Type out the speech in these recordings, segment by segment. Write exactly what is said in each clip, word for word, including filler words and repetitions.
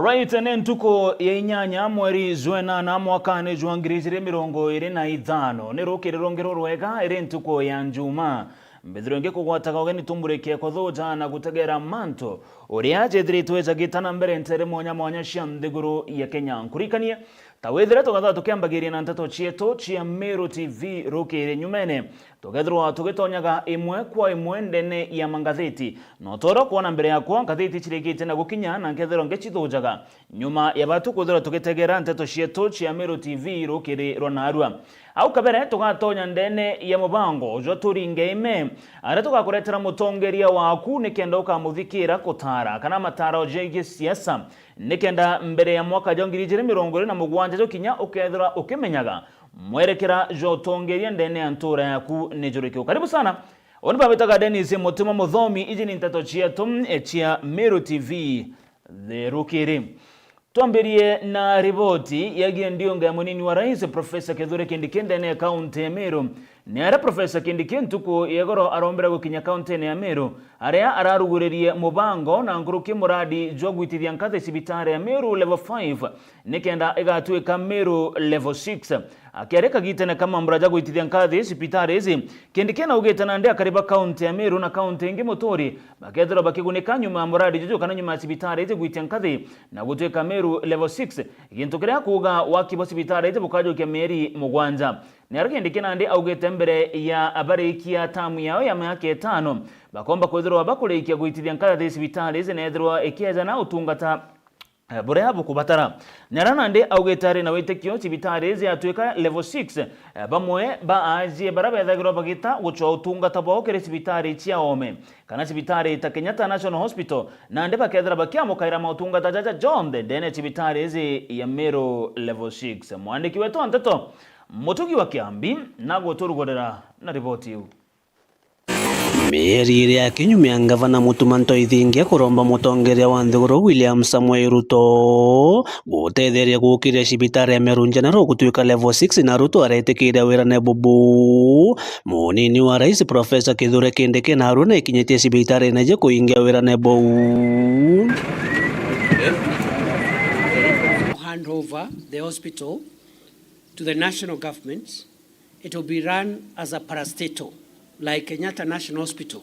Right, ni ntuku ya inyanya mweri jwa enana mwakani jwa ngiri ijiri mirongo iri na ithano. Ni rukiri rungi rurwega, iri ntuku ya Njuma. Mbithirwe ngikugwataga ugeni tumburikie kuthuja na gutegera mantu uria jethiritwe jagita na mbere ntere mwanya mwanya cia nthiguru ya Kenya. Nkurikanie, ta withire tugatha tukiambagiria na nteto cietu cia Meru T V rukiri nyumene. Tukethirwa tugitonyaga imwe kwa imwe ndene ya mangathiti. No toro kwona mbere yakwa ngathiti cirikite na gukinya na nkethirwa ngicithujaga. Nyuma ya batu kwithirwa tugitegera nteto cietu cia Meru T V rukiri rwa narua. Au kabere tugatonya ndene ya mubango jwa Turinge Ime, aria tugakuretera mutongeria waku nikenda ukamuthikira kutara kana mataro jegie siasa, nikenda mbere ya mwaka jwa ngiri ijiri mirongo iri na mugwanja jukinya ukethirwa ukimenyaga mwerekera jwa utongeria ndene ya ntura yaku ni juriku. Karibu sana. Uni bamwitaga Dennis Mutuma Muthomi, iji ni nteto cietu, e, cia Meru T V. The Rukiri. Twambirie na riboti yagie ndiunga ya munini wa rais, Professor Kithure Kindiki ndene ya kaunti ya Meru. Ni aria Professor Kindiki ntuku ya igoro arombere gukinya kaunti-ini ya Meru, aria araruguririe mubango na nkuruki muradi jwa gwitithia nkathi cibitari ya Meru Level five, nikenda igatuika Meru Level six. Akiaria kagitene ka mambura ja gwitithia nkathi cibitari ici, Kindiki naugite nandi akari ba kaunti ya Meru na kaunti ingi muturi bakethirwa bakigunika nyuma ya muradi juju kana nyuma ya cibitari iji gwitia nkathi na gutuika Meru Level six, gintu kiria kuuga waki bwa cibitari iji bukajukia mieri mugwanja. Ni aria Kindiki nandi augite mbere ya barikia tamu yao ya miaka itano, bakomba kwithirwa bakurikia gwitithia nkathi cibitari iji na ethirwa ikiejana utungata, eh, buria bukubatara. Ni aria nandi augite ari na witikio cibitari iji yatuika Level six, eh, bamwe ba aajie baria bethagirwa bagita gucwa utungata bwao kiri cibitari cia oome kana cibitari ta Kenyatta National Hospital, nandi bakethira bakiamukaira mautungata jaja jonthe ndene ya cibitari iji ya Meru Level six. Mwandiki wetu wa nteto, Mutugi wa Kiambi, naguturugurira na riboti iu. Mieri iri ya kinyumia, ngavana Mutuma Ntoithingia kuromba mutongeria wa nthiguru William Samoei Ruto gutetheria gukiria cibitari ya Meru General gutuika Level six, na Ruto aretikiria wirane bubu. Munini wa rais Professor Kithure Kindiki narua na ikinyitie cibitari na iji kuingia wirane buu. Hand over the hospital to the national government. It will be run as a parastatal, like Kenyatta National Hospital.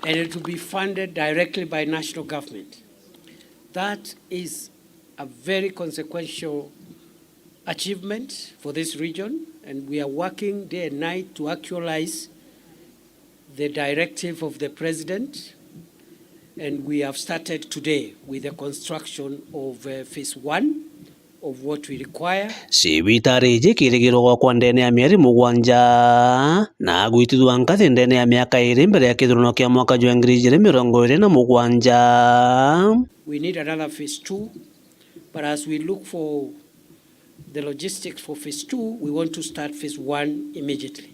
And it will be funded directly by national government. That is a very consequential achievement for this region, and we are working day and night to actualize the directive of the president, and we have started today with the construction of, uh, phase one of what we require. Cibitari iji ikirigirwa gwakwa ndene ya mieri mugwanja, na gwitithua nkathi ndene ya miaka iri mbere ya kithurano kia mwaka jwa ngiri ijiri mirongo iri na mugwanja. We need another phase two, but as we look for the logistics for phase two, we want to start phase one immediately.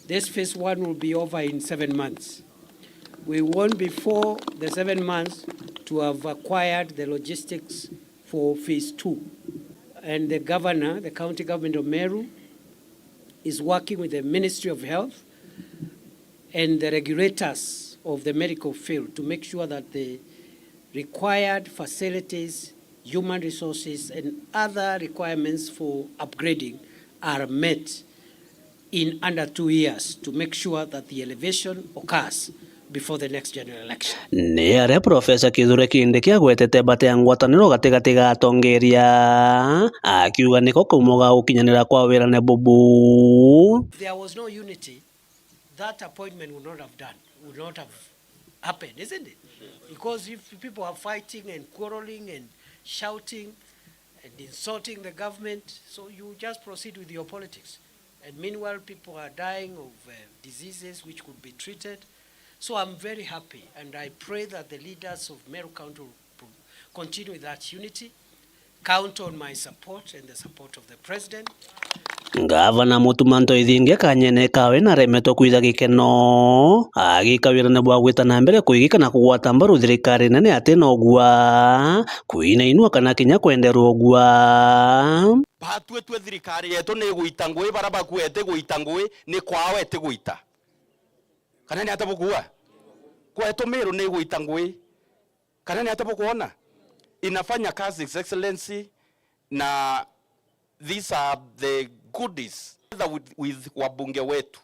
This phase one will be over in seven months. We want, before the seven months, to have acquired the logistics for phase two. And the governor, the county government of Meru, is working with the Ministry of Health and the regulators of the medical field to make sure that the required facilities, human resources, and other requirements for upgrading are met in under two years to make sure that the elevation occurs before the next general election. Ni aria Professor Kithure Kindiki agwetete mbata ya ngwataniro gatigati ga atongeria, akiuga niko kaumo ga gukinyanira kwa wirane bubu. If there was no unity, that appointment would not have done, would not have happened, isn't it? Because if people are fighting and quarreling and shouting and insulting the government, so you just proceed with your politics. And meanwhile, people are dying of, uh, diseases which could be treated. So I'm very happy, and I pray that the leaders of Meru County will pro-, continue with that unity. Count on my support and the support of the president. Ngavana Mutuma Ntoithingia kanyene kawe naremetwe kwitha gikeno, agika wirane bwa gwita na mbere kuigika na kugwata mbaru thirikari nene ati na ugua, kwinainua kana kinya kwenderwa ugua. Batue twe thirikari yetu ni igwita ngui, bara bakuete gwita ngui, ni kwao eti gwita. Kana ni ata bukua? Kwetu Meru ni igwita ngui. Kana ni atia bukwona? Inafanya kazi, His Excellency, na these are the goodies. Together with, with wabunge wetu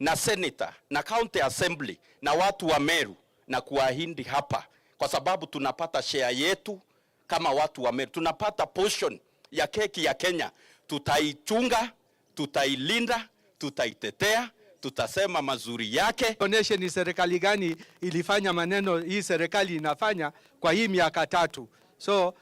na senator na county assembly na watu wa Meru, na kuahidi hapa, kwa sababu tunapata share yetu kama watu wa Meru, tunapata portion ya keki ya Kenya, tutaichunga, tutailinda, tutaitetea, tutasema mazuri yake. Tuonyeshe ni serikali gani ilifanya maneno hii serikali inafanya kwa hii miaka tatu. So,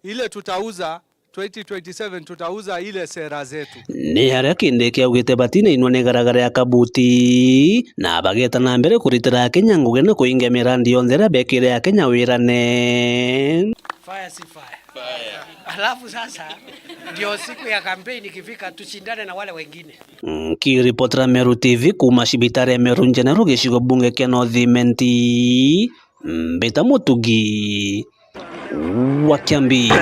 ile tutauza twenty twenty-seven, tutauza ile sera zetu. Ni aria Kindiki augite batinainwa ni garagara ya kabuti, na bageta na mbere kuritira Akenya ngugi na kuinga mirandi yonthe iria bekire Akenya wirane. Fire si fire. Fire. Alafu sasa ndio siku ya kampeni ikifika, tushindane na wale wengine. Nkiripotera Meru T V kuuma cibitari ya Meru General gicigo bunge kia North Imenti, Mbita Mutugi wa Kiambi.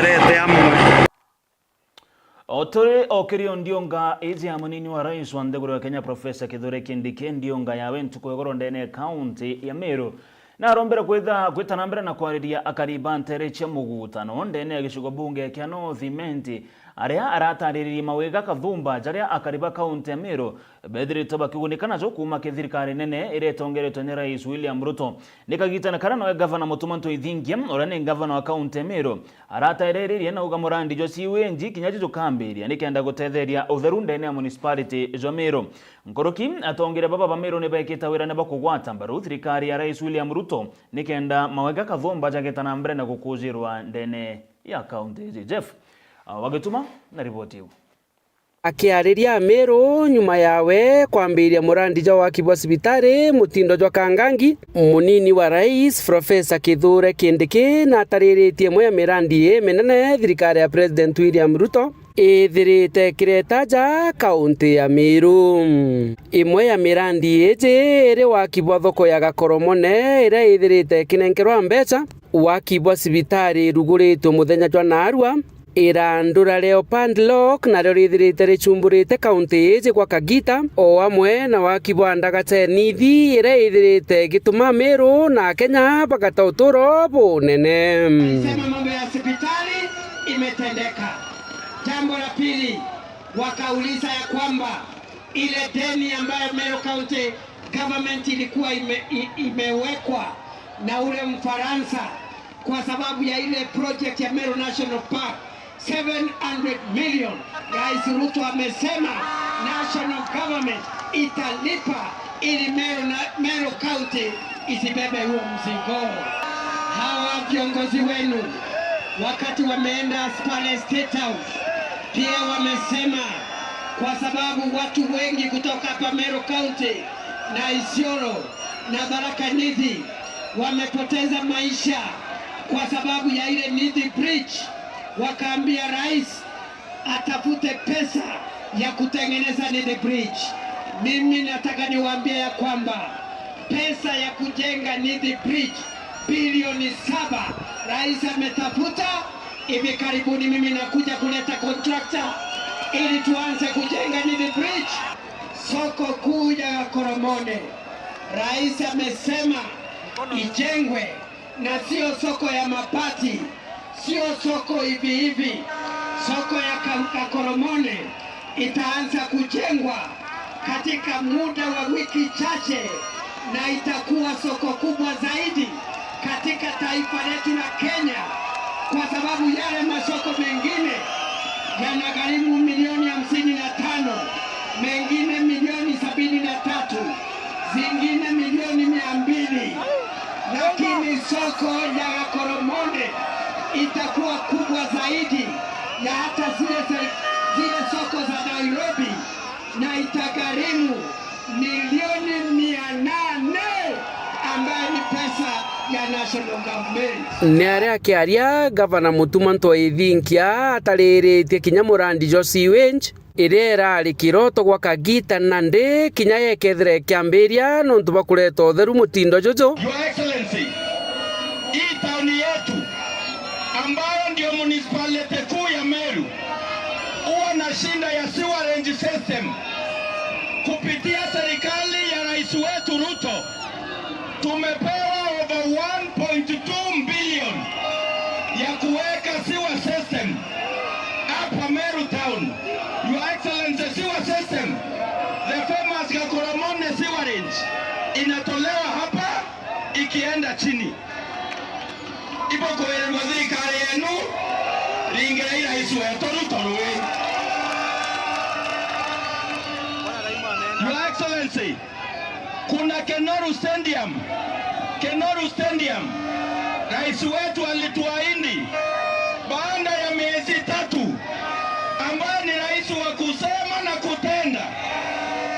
O turi o kirio ndionga iji ya munini wa rais wa nthiguru ya Kenya, Professor Kithure Kindiki, ndionga yawe ntuku ya igoro ndene ya kaunti ya Meru, na arombere kwitha gwita na mbere na kwariria akari ba ntere cia mugutano ndene ya gicigo bunge kia North Imenti, aria aratariririe mawega kathumba jaria akari ba kaunti ya Meru bethiritwe bakigunika najo kuuma ki thirikari nene iria itongeretwe ni Rais William Ruto. Ni kagitene karia nawe Gavana Mutuma M'Ethingia, uria ni Gavana wa kaunti ya Meru, aratariririe na auga murandi jwa sewage kinya ju jukambiria nikenda gutetheria utheru ndene ya municipality jwa Meru. Nkuruki, atongeria baba ba Meru ni bekite wirane bwa kugwata mbaru thirikari ya Rais William Ruto nikenda mawega kathumba jageta na mbere na gukujirwa ndene ya kaunti iji. Jeff, ah, Wagituma na riboti iu. Akiariria Ameru nyuma yawe kwambiria murandi jwa waki bwa cibitari mutindo jwa Kangangi, munini wa rais Professor Kithure Kindiki natariritie imwe ya mirandi iminene thirikari ya President William Ruto ithirite ikireta ja kaunti ya Meru. Imwe ya mirandi iji iri waki bwa thoko ya Gakoromone iria ithirite ikinenkerwa mbeca, waki bwa cibitari iruguritwe muthenya jwa naarua, irandura Leopard Lock nario rithirite ricumburite kaunti iji gwa kagita, o amwe na waki bwa ndagaca ya Nithi iria ithirite igituma Meru na Akenya bagata uturo bunene. Sema mambo ya hospitali imetendeka. Jambo la pili, wakauliza ya kwamba ile deni ambayo Meru County Government ilikuwa ime-, i-, imewekwa na ule Mfaransa kwa sababu ya ile project ya Meru National Park, seven hundred million. Rais Ruto amesema national government italipa ili Meru na, Meru County isibebe huo mzigo. Hawa viongozi wenu wakati wameenda pale State House pia wamesema kwa sababu watu wengi kutoka hapa Meru County na Isiolo na Tharaka Nithi wamepoteza maisha kwa sababu ya ile Nithi Bridge, wakaambia rais atafute pesa ya kutengeneza Nithi Bridge. Mimi nataka niwaambie ya kwamba pesa ya kujenga Nithi Bridge bilioni saba rais ametafuta. Hivi karibuni mimi nakuja kuleta contractor ili tuanze kujenga Nithi Bridge. Soko kuu ya Gakoromone, rais amesema ijengwe, na sio soko ya mabati, sio soko hivi hivi. Soko ya Ka-, Gakoromone itaanza kujengwa katika muda wa wiki chache, na itakuwa soko kubwa zaidi katika taifa letu la Kenya, kwa sababu yale masoko mengine yanagharimu milioni hamsini na tano, mengine milioni sabini na tatu, zingine milioni mia mbili, lakini soko ya Gakoromone itakuwa kubwa zaidi ya hata zile se-, zile soko za Nairobi, na itagharimu milioni mia nane ambayo ni pesa ya national government. Ni aria akiaria, Gavana Mutuma M'Ethingia atariritie kinya murandi jwa sewage, iria irari kiroto gwa kagita nandi kinya yekethira ikiambiria nontu bwa kureta utheru mutindo juju. Your Excellency, hii tauni yetu ambayo ndio municipality kuu ya Meru huwa na shida ya sewerage system, kupitia serikali ya rais wetu Ruto tumepewa over One point two billion ya kuweka sewer system hapa Meru Town. Your Excellency, sewer system, the famous Gakoromone sewerage, inatolewa hapa ikienda chini. Ibo kuwirwa thirikari yenu, ringirei rais wetu Ruto rui. Your Excellency, kuna Kenoru Stadium. Kenoru Stadium, rais wetu alituahidi baada ya miezi tatu, ambaye ni rais wa kusema na kutenda,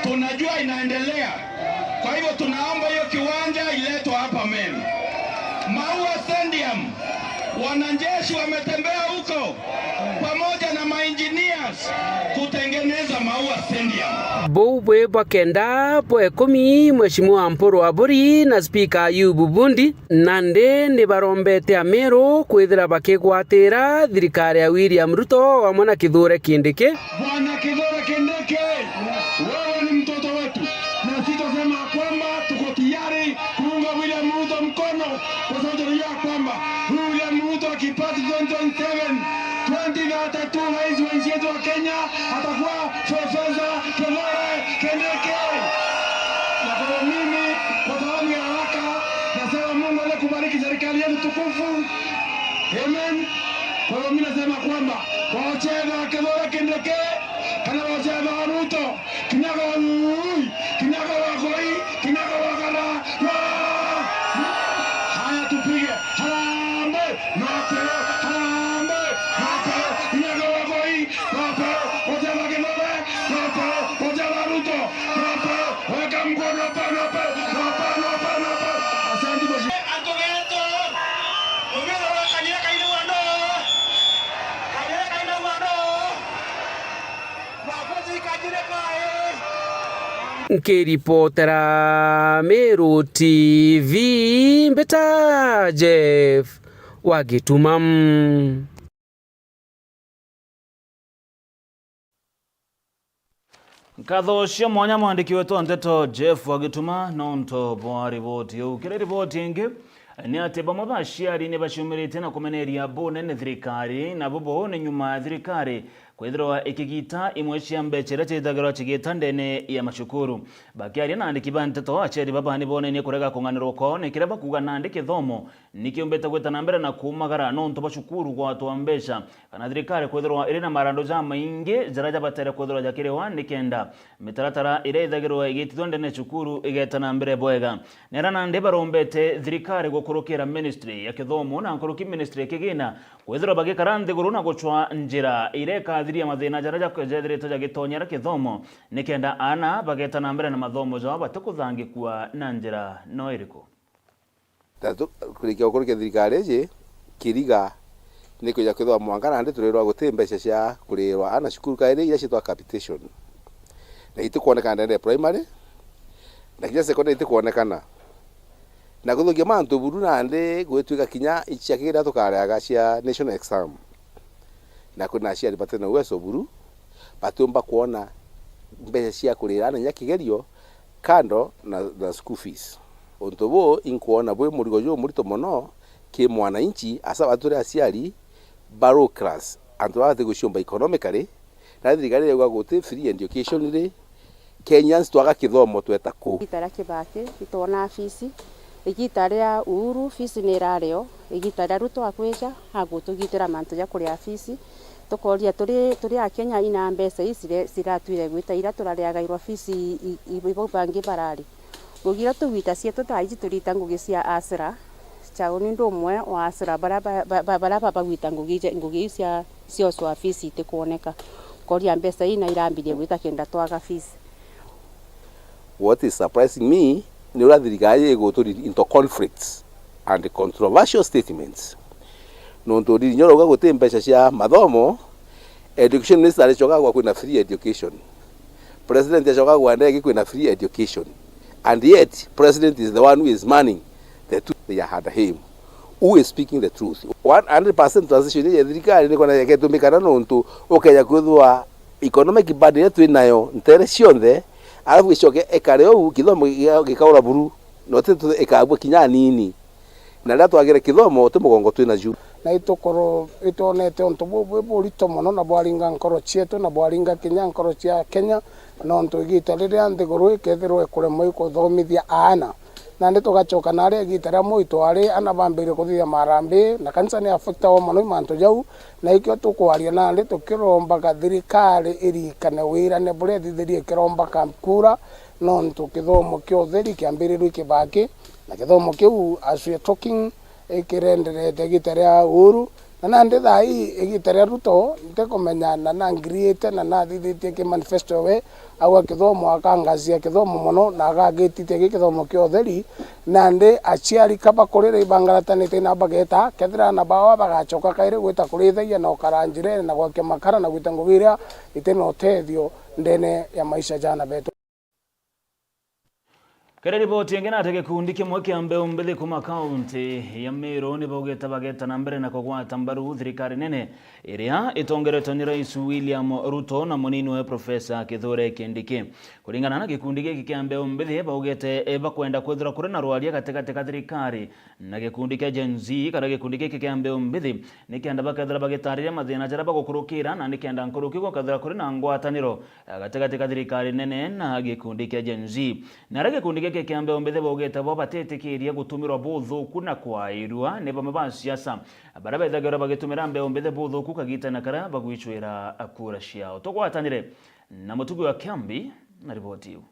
tunajua inaendelea. Kwa hivyo tunaomba hiyo kiwanja iletwe hapa Meru. Maua Stadium, wanajeshi wametembea huko pamoja na maengineers kutengeneza Maua Stadium. Buu bwi bwa kenda bwa ikumi, Mheshimiwa Mpuru Aburi na Spika Ayubu Bundi nandi ni barombete Ameru kwithira bakigwatira thirikari ya William Ruto amwe na Kithure Kindiki. Bwana Kithure Kindiki, wewe ni mtoto wetu, na sitasema kwamba tuko tayari kuunga William Ruto mkono, kwa sababu tunajua kwamba William Ruto akipata twenty twenty-seven, twenty thirty-two, rais wa nchi yetu wa Kenya atakuwa Profesa Kithure Kindiki. Na kwa hiyo mimi, kwa sababu ya haraka, nasema Mungu aweze kubariki serikali yetu tukufu. Amen. Kwa hiyo mimi nasema kwamba wacheza Kithure Kindiki, kana wacheza Ruto, Kinyaga ui, kinyaga wa goi, kinyaga wa gara. Haya, tupige. Harambee! Napeo! Harambee! Napeo! Kinyaga wa goi! Napeo! Ojana Kithure! Napeo! Ojana Ruto! Napeo! Weka mkono hapa, napeo! Napeo, napeo, napeo! Asante basi. Antu betu, mumira wa kanyira kaina wano. Kanyira kaina wano. Nkiripotera Meru T V, mbita Jeff wa Gituma. Nkatho cia mwanya mwandiki wetu wa nteto Jeff wa Gituma nontu bwa riboti iu. Kiri riboti ingi, ni ati bamwe ba aciari ni baciumiritie na kumeneria bunene thirikari, na bubu ni nyuma ya thirikari kwithirwa ikigita imwe cia mbeca iria ciithagirwa cigita ndene ya macukuru. Bakiaria na andiki ba nteto, aciari baba ni bonenie kurega kung'anirwa kwao ni kiria bakuuga nandi kithomo ni kiumbite gwita na mbere na kuumagara nontu bwa cukuru gwatwa mbeca kana thirikari kwithirwa iri na marandu jamaingi jaria jabatere kwithirwa jakiriwa nikenda mitaratara iria ithagirwa igitithwa ndene ya cukuru igeta na mbere bwega. Nera nandi barombete thirikari gukurukira ministry ya kithomo na nkuruki ministry ya kigina kwithirwa bagikara nthiguru na gucwa njira iria ikathiria mathina jaria ja-, jethiritwe jagitonyera kithomo, nikenda aana bageta na mbere na mathomo jao batikuthangikua na njira no iriku. Ta tu-, kurikia gukurukia thirikari iji, kiriga ni kwija kwithirwa mwanka nandi turirwa guti mbeca cia kurirwa aana cukuru kairi iria ciitwa capitation. Na itikwonekana ndene ya primary, na kinya secondary itikwonekana. Na kuthukia mantu buru nandi gwitwika kinya ici cia kigerio tukareaga cia national exam. Na kwina aciari bati na uwezo buru, batiumba kwona mbeca cia kurira aana inya kigerio kando na, na school fees. Untu buu inkwona bwi murigo jumurito mono ki mwananchi, hasa batu turi aciari ba low class, antu baba bati guciumba economically, na thirikari irauga guti free education ri, Kenyans twaga kithomo tweta ku? Igita ria Kibaki, itwona fees. Igita ria Uhuru, fees ni irario. Igita ria Ruto akwija, agutugitira mantu ja kuria fees. Tukoria turi, turi Akenya, ina mbeca ii cire-, ciratwire gwita iria turariagairwa fees i, i, i, bau bangi barari. Ngugi iria tugwita cietu thaa iji turita ngugi cia asira. Chao ni undu umwe wa asira baria ba, ba, ba, baria babagwita ngugi ije, ngugi iu cia, cia ucwa fees itikwoneka. Koria mbeca ii na irambirie gwita kenda twaga fees. What is surprising me ni uria thirikari igutu lead into conflicts and controversial statements. Nontu ndiri nyorauga guti mbeca cia mathomo, education minister aricoka kwa kwina free education. President acoka kwa ndege kwina free education. And yet, president is the one who is manning the two they are under him. Who is speaking the truth? One hundred percent transition ya thirikari ni kona yeketumikana nontu ukeja kwithwa economic burden iria twi nayo ntere cionthe, alafu icoke ikare uu, kithomo giga-, gikaura buru, na uti tu ikabua kinya anini. Na riria twagire kithomo, ti mugongo twina ju. Na itukorwo itwonete untu buu bwi burito mono, na bwaringa nkoro cietu, na bwaringa kinya nkoro cia Kenya, nontu igita riria nthiguru ikethirwa ikuremwa ikuthomithia aana. Nandi tugacoka naria igita ria mwitu ari ana bambirie kuthithia marambi, na kanisa ni affectawa mono i mantu jau, na ikio tukwaria nandi tukirombaga thirikari irikane wirane buria ithithirie ikiromba Camp Kura, nontu kithomo kia utheri kiambirirwe kibaki, na kithomo kiu, as we are talking, ikirenderete igita ria Uhuru, na nandi thaa ii igita ria Ruto, ntikumenya na nangiriite na nathithitie ki manifesto we, au akithoma akangazia kithomo mono na agagititia gi kithomo kia utheri, nandi aciari ka bakurira ibangaratanite na bageta, kethira aana bao bagacoka kairi gwita kurithagia na ukara njirene na gwakia makara na gwita ngugi iria itina utethio ndene ya maisha ja aana betu. Kiri riboti ingi, nate gikundi kimwe kia mbeu mbithi kuma kaunti ya Meru ni baugite bageta na mbere na kugwata mbaru thirikari nene iria itongeretwe ni Rais William Ruto na munini we Professor Kithure Kindiki. Kuringana na gikundi giki kia mbeu mbithi, baugite bakwenda kwithirwa kuri na rwaria gatigati ka thirikari na gikundi kia Gen Z, kana gikundi giki kia mbeu mbithi, nikenda bakethira bagitariria mathina jaria bagukurukira, na nikenda nkuruki gukethira kuri na ngwataniro gatigati ka thirikari nene na gikundi kia Gen Z. Na aria gikundi giki kia mbeu mbithi baugite bo batitikiria gutumirwa buthuku na kwairua ni bamwe ba siasa baria bethagirwa bagitumira mbeu mbithi buthuku kagitene karia bagwicwira kura ciao. Tugwatanire na Mutugi wa Kiambi na riboti iu.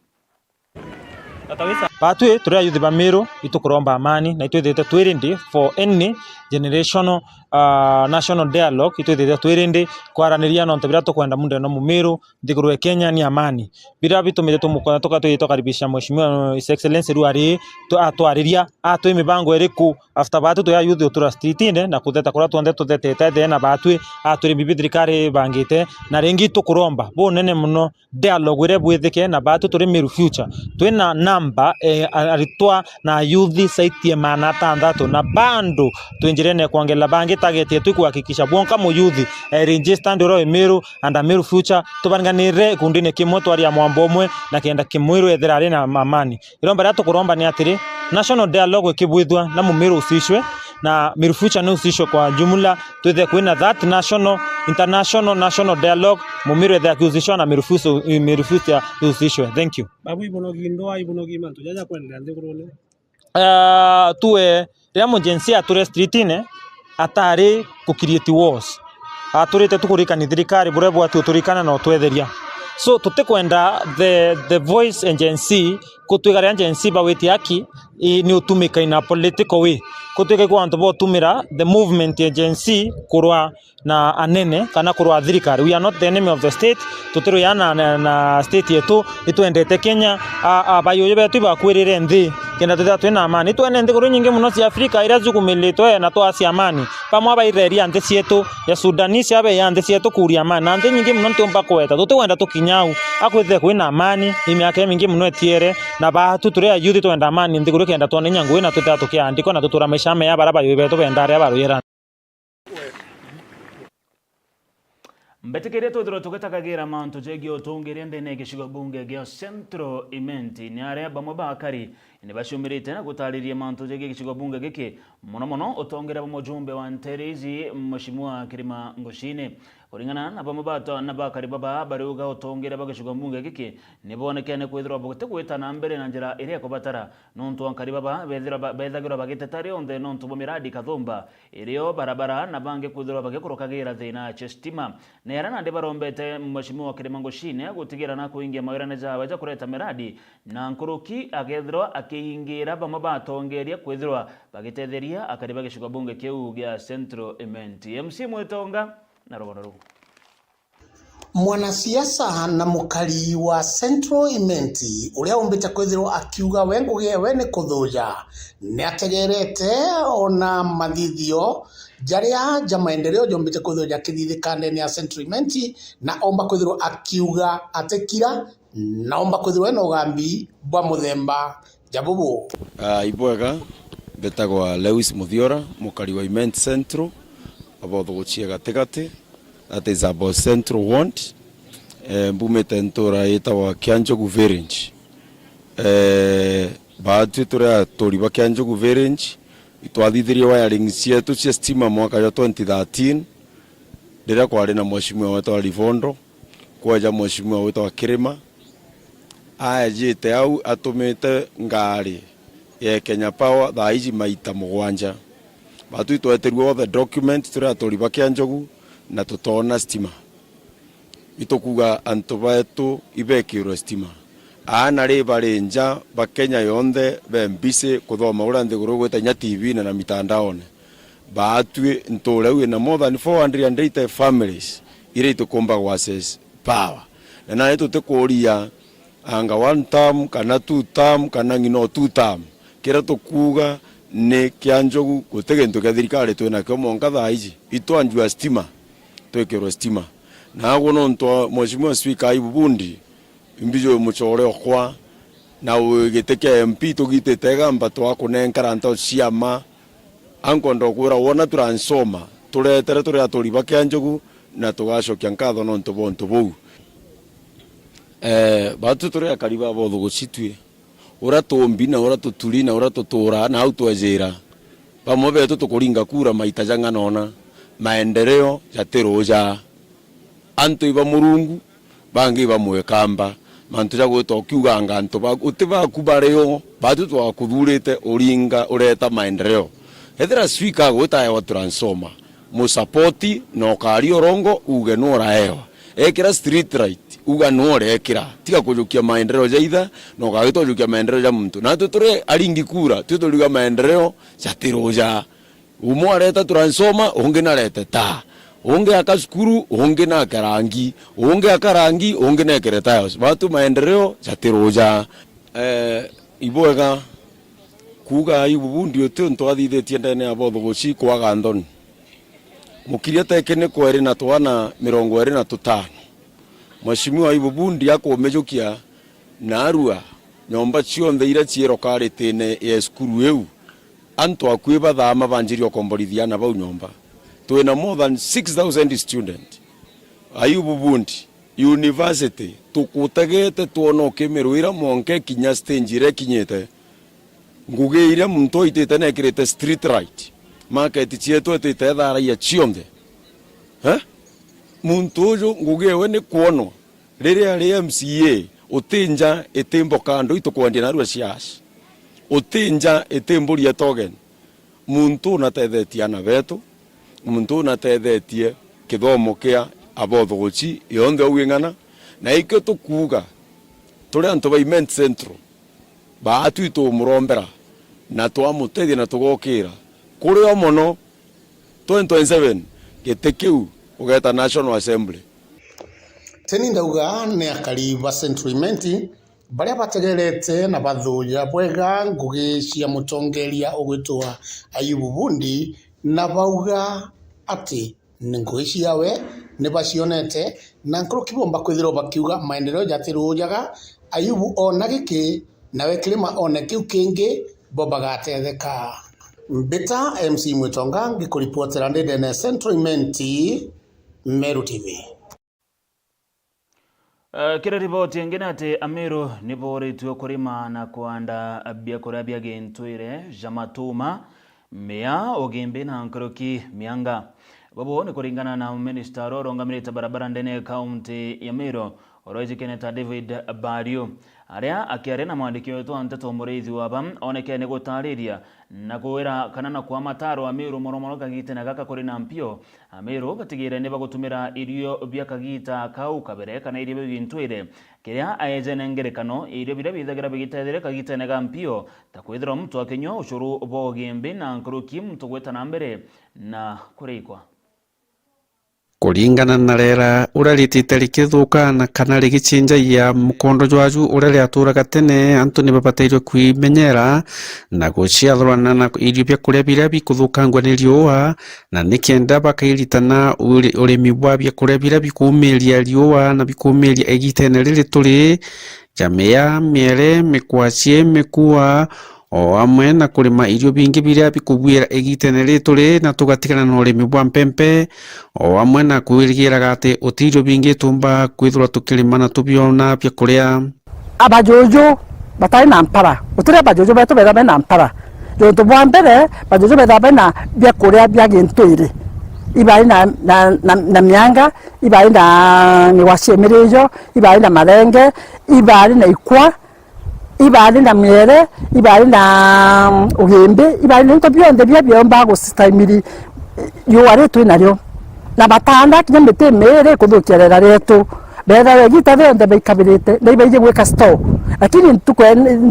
Batwi turi ayuthi ba Meru, itukuromba amani, na itwithite twi ready for any generational, ah, national dialogue, itwithite twi ready kwaraniria nontu biria tukwenda munthe no Mumiru, nthiguru ya Kenya ni amani. Biria bitumite tumuko-, tuka-, tukaribisha Mheshimiwa His Excellency riu ari tu-, atwariria, atwi mibango iriku after batwi twi ayuthi utura street-ine na kutheta kuria twonthe tuthetete the na batwi atwire bibi thirikari ibangite, na ringi tukuromba bunene muno dialogue iria bwithike na batwi turi Meru Future. Twina namba, eh, a-, aritwa na ayuthi saitie maana atantatu, na bado twi njirene ya kwongerera bangi. Target yetu ikuhakikisha bwonka muyuthi, eh, register ndi uria wi Meru and a Meru Future, tubaringanire gikundine kimwe, twaria mwambo umwe, na kenda Kimwiru ethira ari na amani. Iromba riria tukuromba ni atiri, national dialogue ikibwithua na Mumiru usishwe, na Meru Future ni usishwe kwa jumla, twithe kwina that national, international, national dialogue, Mumiru ethe akihusishwa na Meru Future, Meru Future ihusishwe. Thank you. Babu ibonogi ndwaa, ibonogi mantu jaja kwendelea nthigurune. Ah, tuwe, riria mu Gen Z ature street-ine, atari ku create wars. Aturite tu kurikani thirikari buria bwatu turikana na utwetheria. So, tutikwenda the, the voice and Gen Z, kutwika riria Gen Z bawiti haki, i, ni utumika in a political way. Kutwika kwa antu botumira the movement ya Gen Z kurwa na anene kana kurwa thirikari. We are not the enemy of the state. Tutiruyana na, na, na state yetu, itwendete Kenya. A, a, bayuyu betu ibakwirire nthi, kenda twithira twina amani. Itwene nthiguru nyingi muno cia Afrika iria zikumilitwe na twacia amani. Bamwe abaireria nthi cietu ya Sudanese, abeya nthi cietu kuria amani. Na nthi nyingi muno ntiumba kweta. Tutikwenda tukinya au. Akwithire kwina amani, i miaka imingi muno etiere, na batu turi ayuthi twenda amani nthiguru kenda twone inya ngugi na twithira tukiandikwa na tutura maisha meya bara bayuyu betu benda aria baruyera. Mbetikirie twithirwe tugitagagira mantu jegie utongeria ndene ya gicigo bunge gia Central Imenti, ni aria bamwe ba akari ni baciumirite na gutariria mantu jegie gicigo bunge giki, mono mono utongeria bwa mujumbe wa Nterezi, Mheshimiwa Kirima Ngochini. Kuringana na bamwe ba ato-, na bakari baba, bariuga utongeria bwa gicigo bunge giki ni bwonekene kwithirwa butigwita na mbere na njira iria ikubatara, nontu akari baba bethirwa ba-, bethagirwa bagiteta rionthe nontu bwa miradi kathumba irio barabara na bangi kwithirwa bagikurukagira thina cia stima. Ni aria nandi barombete Mheshimiwa Kirima Ngochini gutigira na kuingia mawirane jawe ja kureta miradi, na nkuruki akethirwa akiingira bamwe ba atongeria kwithirwa bagitetheria akari ba gicigo bunge kiu gia Central Imenti. M C Mwitonga na rugono ruu. Mwanasiasa na mukari wa Central Imenti, uria umbite kwithirwa akiuga we ngugi ewe ni kuthuja, ni ategerete ona mathithio jaria ja maendeleo jombite kwithirwa jakithithika ndene ya Central Imenti, na omba kwithirwa akiuga atikira, na omba kwithirwa ena ugambi bwa muthemba ja bubu. Ah, ibwega, mbetagwa Lewis Muthiora, mukari wa Imenti Central, abothuguchie gatigati. That is about Central Ward. Eh, mbumite ntura yitagwa Kianjogu Village. Eh, baatwi turi aturi ba Kianjogu Village, Itwathithirie wiring cietu cia stima mwaka jwa twenty thirteen, riria kwari na mheshimiwa wetwa Livondo, kweja mheshimiwa wetwa Kirima, aejite au atumite ngari ya Kenya Power thaa iji maita mugwanja. Batwi twetirue all the documents turi aturi ba Kianjogu na tutoona stima. Itukuga antu betu ibekirwe stima. Aana ri bari nja ba Kenya yonthe be mbisi kuthoma uria nthiguru igwita inya T V-ini na mitandaone. Baatwi nture iu ina more than four hundred and eighty families iria itikumba gwa access power. Na nani tutikuria anga one term kana two term kana ng'ino two term. Kiria tukuuga ni kia Njogu, guti gintu kia thirikari twinakio mwanka thaa iji. Itwanjua stima, twikirwe stima. Naagwo nontu wa Mheshimiwa Speaker Ayubu Bundi, imbijwe mucore okwa, na wi giti kia M P tugitite igamba twakunenkara nto cia ma. Ankwenda ukwira wona turansoma, turetere turi aturi ba kia Njogu, na tugacokia nkatho nontu bwa untu buu. Eh, batu turi akari ba bothuguci twi. Uria tuumbi na uria tuturi na uria tutuura na au twejira. Bamwe betu tukuringa kura maita jang'ana ona, maendeleo jatiruja. Antu iba Murungu, bangi iba mwikamba. Mantu ja gwita ukiuganga antu ba, uti baku bario, batu twakuthurite uringa ureta maendeleo. Ethira speaker agwita ewa transformer, musapoti na ukari urongo uge nu uraewa. Ekira street light, uga nu urekira. Tiga kujukia maendeleo ja itha, na ukagita ujukia maendeleo ja muntu. Natu turi aringi kura, twi turiuga maendeleo jatiruja. Umwe areta transformer, ungi narete taa. Ungi aka cukuru, ungi nake rangi. Ungi aka rangi, ungi nekire tiles. Batu maendeleo jatiruja. Eh, ibwega kuuga Ayubu Bundi uti untu athithitie ndene ya bothuguci kwaga nthoni. Mukiria teke ni kweri na twana mirongo iri na tutano. Mheshimiwa Ayubu Bundi akumijukia naarua nyomba cionthe iria cii lokality-ini ya cukuru iu. Antu akui bathaama banjirie ukomborithia aana bau nyomba. Twina more than six thousand student. Ayubu Bundi, university, tukutegete twona ukimirwira mwanka ikinya stage iria ikinyite. Ngugi iria muntu oitite na ekirite street light, market cietu etite etharagia cionthe. Eh? Muntu uju ngugi ewe ni kwonwa. Riria ari M C A, uti nja iti mboka andu itukwendia narua shares. Uti nja iti mburi ya token. Muntu unatethetie aana betu, muntu unatethetie kithomo kia abothuguci yonthe au ing'ana, na ikio tukuuga turi antu ba Imenti Central, baatwi tumurombera na twamutethia na tugokira kuri o mono twenty twenty-seven giti kiu ugeeta National Assembly. Teni ndauga ni akari ba Central Imenti baria bategerete na bathuja bwega ngugi cia mutongeria ugwitwa Ayubu Bundi, na bauga ati ni ngugi ciawe ni bacionete, na nkuruki bomba kwithirwa bakiuga maendeleo jatirujaga, Ayubu ona giki, nawe Kirima one kiu kingi, bo bagatetheka. Mbita M C Mwitonga, ngikuripotera ndi ndene Central Imenti, Meru T V. Eh, kiri riboti ingi ni ati Amiru ni booritue kurima na kwanda biakuria bia gintwire ja matuma, mia, ugimbi na nkuruki mianga. Bubu ni kuringana na minista uria urungamirite barabara ndene ya kaunti ya Meru, uria wijikene ta David Bariu. Aria akiaria na mwandiki wetu wa nteto Muriithi Waba, onekene gutariria na kwira kana na kua mataro Amiru mono mono kagitene gaka kuri na mpio. Amiru batigire ni bagutumira irio bia kagita kau kabere kana irio biu bintwire. Kiria aejene ngerekano, irio biria bithagira bigitetheria kagitene ga mpio, ta kwithirwa muntu akinyua ucuru bwa ugimbi na nkuruki muntu gwita na mbere na kurikwa. Kuringana na rera uria ritite rikithuka na kana rigicinjagia mukondo jwaju uria riaturaga tene, antu ni babatairwe kwimenyera na guciathurana na irio bia kuria biria bikuthukangua ni riua, na ni kenda bakairitana uri-, urimi bwa bia kuria biria bikuumiria riua na bikuumiria igitene riri turi, ja mia, miere, mikwacie, mikua, o amwe na kurima irio bingi biria bikubuira igitene riri turi, na tugatigana na urimi bwa mpempe, o amwe na kwirigiraga ati uti irio bingi tumba kwithirwa tukirima na tubiona bia kuria. Abajuju batari na mpara, gutiri abajuju betu bega bena mpara, Untu bwa mbere, bajuju bethaga bena biakuria bia gintwiri. Ibari na, na, na, na mianga, ibari na migwa cia mirijo, ibari na marenge, ibari na ikwa, ibari na miere, ibari na, mm, ugimbi, ibari na into bionthe bia biomba gustaimiri riua ri twi nario. Na batanda kinya miti miiri kuthukia rera rietu. Bethaga igita rionthe baikabirite, na ibaiji gwika store. Lakini ntuku,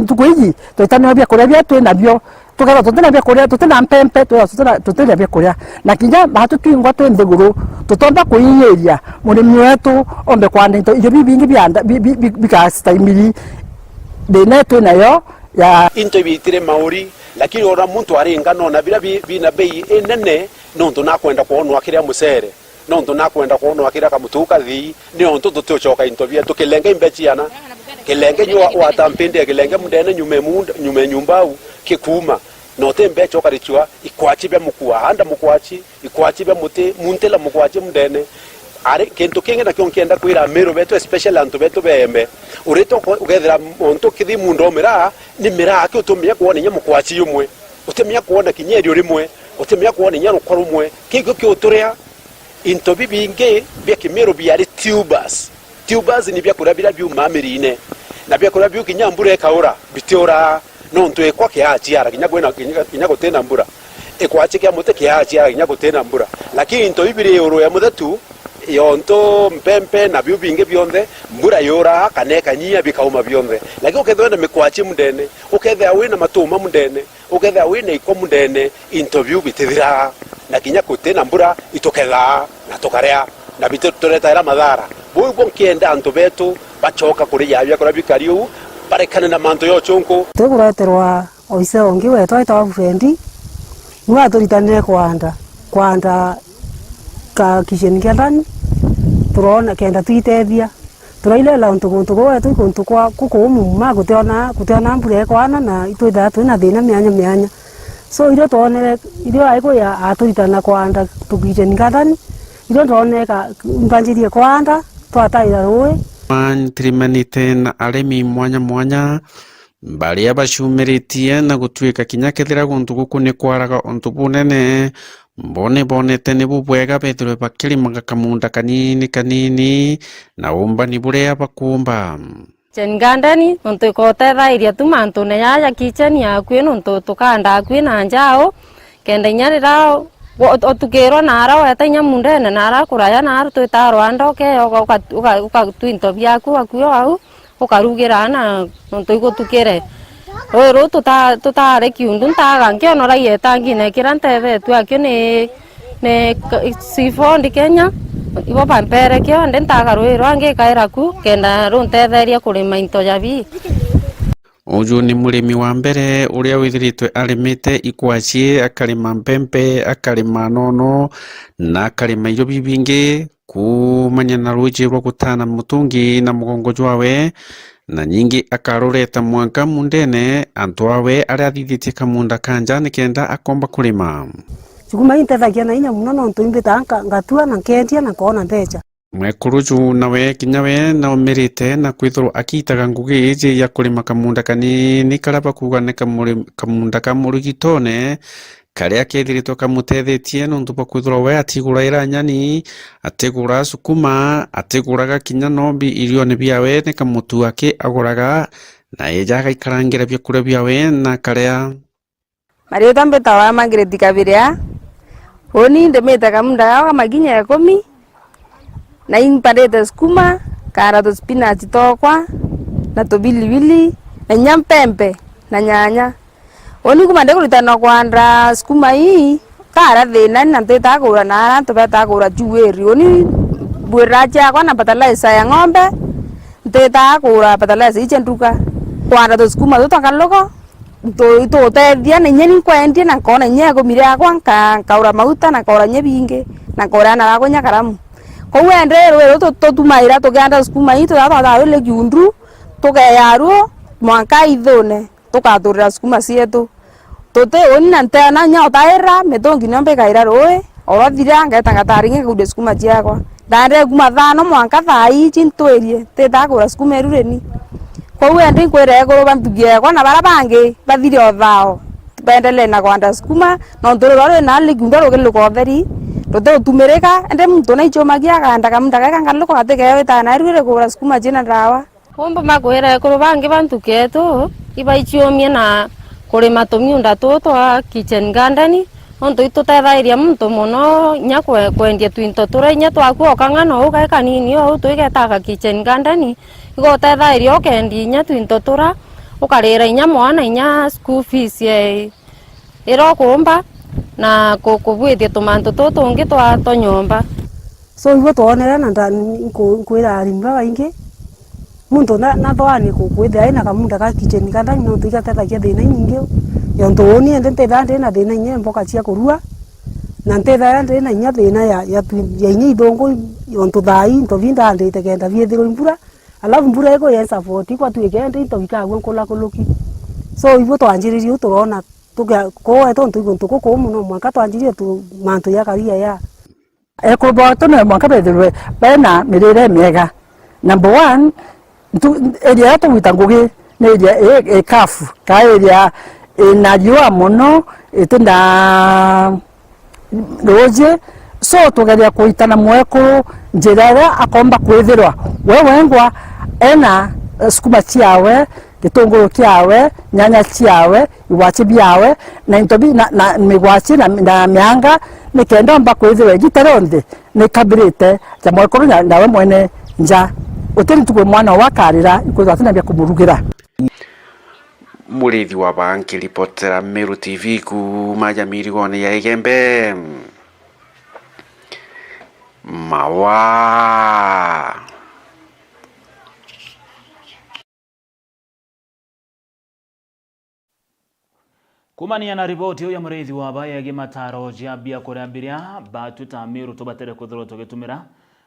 ntuku iji, twita nio biakuria bia twi nabio. Tukethirwa tutina biakuria, tutina mpempe, tukethirwa tutina, tutina biakuria. Na kinya batu twingwa twi nthiguru, tutomba kuinyiria murimi wetu ombe kwanda into, irio bibingi bianda, bi-, bi-, bi-, bigastaimiri thina twi nayo ya. Into ibitire mauri, lakini ona muntu aringa nona bira bi-, bina bei inene, nontu nakwenda kwonwa akiria mucere. Nontu nakwenda kwonwa akiria kamutu kathii, niontu tutiucoka into bietu. Kilenge imbe ciana, kilenge nyu wa-, watampindie kilenge mundene nyume munda, nyume nyumba au, kikuma. Na utimbe coka ricua, ikwachi bia mukua, handa mukwachi, ikwachi bia muti, muntila mukwachi mundene. Ari, kintu kingi nakio nkienda kwira Amiru betu, especially antu betu beembe. Urite uko-, ukethira muntu kithii munda o miraa, ni miraa ki utumia kwona inya mukwachi jumwe. Utimia kwona kinya erio rimwe, utimia kwona inya rukwa rumwe. Kigio kiuturia. Into bibingi bia Kimiru biari tubers. Tubers ni biakuria biria biumaa mirine. Na biakuria biu kinya mbura ikaura, bitiuraa. Nontu ikwa kiaciara kinya kwina, kinya, kinya gutina mbura. Ikwachi kia muti kiaciara kinya gutina mbura. Lakini into ibi biri iguru ya muthetu, yontu mpempe na biu bingi bionthe, mbura yuraa kana ikanyia bikauma bionthe. Lakini ukethirwa wina mikwachi mundene, ukethirwa wina matuma mundene, ukethirwa wina ikwa mundene, into biu bitithiraa, na kinya guti na mbura itukethaa, na tukaria, na bituretaira mathara. Buu ibo nkienda antu betu bacoka kuri jaabia kuria bikari uu, barekane na mantu ya uchunku. Tukureterwa oise ungi wetu aitwa Alfred, niwe aturitanire kwanda, kwanda ka kitchen garden, turona kenda twitethia. Turairera untu guntu gwetu, guntu kwa, gukuumu ma, gutiona, gutiona mbura ikwana, na itwithaga twina thina mianya mianya. So, irio twonere, irio aikuya aturitana kwanda tu kitchen garden, irio twoneka, mbanjirie kwanda, twataira rui. Ntirimanite na arimi mwanya mwanya, baria bacumiritie na gutuika kinya kethira guntu guku ni kwaraga untu bunene, bo ni bonete ni bubwega bethirwe bakirimaga kamunda kanini kanini na umbani buria bakuumba. Kitchen garden, nontu ikotethairia tu mantune jaa ja kitchen yaku, nontu tukaanda akui na njau, kenda inya riria o-, otukirwa naara weta inya mundene, naara kuraya, naara twitaa rwanda, ukeya, uka-, uka-, uka-, ukatwinto biaku akui o au. Ukarugira na nontu igutukire. Rui ruu tuta-, tutare kiundu, ntaga nkionora ietangine kiria ntethetue akio ni, ni Seafood Kenya, ibo bampere kio, ndi ntaga rui rwangi ikaira ku, kenda runtetheria kurima into jabi. Uju ni murimi wa mbere uria withiritwe arimite ikwaci, akarima mpempe, akarima nono, na akarima irio bibingi. Kuumania na ruuji rwa gutana mutungi na mugongo jwawe, na nyingi akarureta mwanka mundene antu awe aria athithitie kamunda ka nja nikenda akomba kurima. Sukuma intethagia na inya muno nontu imbitaga nka-, ngatua na nkendia na nkoona mbecha. Mwekuru ju nawe kinya we naumirite na kwithirwa akiitaga ngugi iji ya kurima kamunda kanini karia bakuuga ni kamuri-, kamunda ka murigitone, karia kethiritwe kamutethetie nontu bwa kwithirwa we atiguraira nyani, atigura sukuma, atiguraga kinya nombi irione biawe, ni kamutu aki aguraga, na eja agaikarangira biakuria biawe na akaria. Maritwa mbitagwa Margaret Kabiria. Uni ndimite kamunda gaka makinya ikumi, na imparite sukuma, kaara tuspinach twakwa, na tubilibili, na inya mpempe, na nyanya. Uni kuma ndikuritanwa kwanda sukuma ii, kaara thina, na ntitaa kugura naara antu betaa kugura chuweri. Uni mbwirira ciakwa na fertilizer ya ng'ombe, ntitaa kugura fertilizer ii cia nduka. Kwanda tusukuma tu twa kaloko, tu-, itutethia, na inya ni nkwendia, na nkoona inya ikumi riakwa, nka-, nkaura mauta, na nkaura inya bingi, na nkaura ana bakwa inya karamu. Kwou ende rui ruu tu-, tutumaira tukianda sukuma ii, tuthaa twathaa rwiri kiundu, tukeya ruo mwanka ithune. Tukaturira sukuma cietu. Tuti uni na nteena inya utaira, mitungi nio mbikaira rui, o rwathira, ngeeta ngataara ingi ngaudia sukuma ciakwa. Ndaendere kuma thaa no mwanka thaa iji ntwirie, ntitaa kugura sukuma iru rini. Kwou endi nkwira ekuru ba nthugi ekwa na baria bangi bathire o thao. Baendelee na kwanda sukuma, nontu ruria rwi na ligunda rugi rukotheri, rutigutumirika, indi muntu naichumagia akanda kamunda gaka nkaruka gatigewita na irwire kugura sukuma cina ndawa. Umba makwira ekuru bangi ba ntuku yetu ibaichiumie na kurima tumiunda tuu twa kitchen garden, nontu itutethairia muntu mono inya kwe-, kwendia twinto turia inya twaku okang'ana uu gai kanini uu twigetaga kitchen garden, igutethairia ukendia inya twinto turia, ukarira inya mwana inya school fees ye iria ukuumba na ku-, kubwithia tumantu tuu tungi twa, twa nyomba. So, ibo twonere na nda-, nku-, nkwira arimi babaingi, muntu na, nathoanie ku-, kwithira ena kamunda ga kitchen garden nontu igatethagia thina inyingi, yontu uuni indi ntithaa ndi na thina inya mboka cia kurua, na ntithaa ndi na inya thina ya, ya, twi-, ya inya ithungu, yontu thaa ii into bi ndaandite kenda biithirwa imbura, alafu mbura ikuya isapoti kwatuike indi into bikagua nkulakuruki. So, ibo twanjiririe uu turona tukia-, kuu tontu i guntu gukuu mono, mwanka twanjirie tu-, mantu ya karia ya. Ekuru betu no mwanka bethirwe bena mirire miega. Number one, ntu-, area iria tugwita ngugi ni area i, i kafu, ka area ina riua mono, iti na ruuji. So, tugeria kuitana mwekuru njira iria akomba kwithirwa we wengwa ena, eh, sukuma ciawe, gitunguru kiawe, nyanya ciawe, igwachi biawe, na into bi-, na, na migwachi na, na mianga, nikenda omba kwithirwa igita rionthe nikabirite ja mwekuru na, nawe mwene nja. Uti ntuku mwana owe akarira, ikwithirwa atina bia kumurugira. Murithi wa Baa nkiripotera Meru T V kuuma ja mirigone ya Igembe. Mawa. Kumania na riboti iu ya Murithi wa Baa yegie mataro ja biakuria biria batu ta Meru tubatere kwithirwa tugitumira,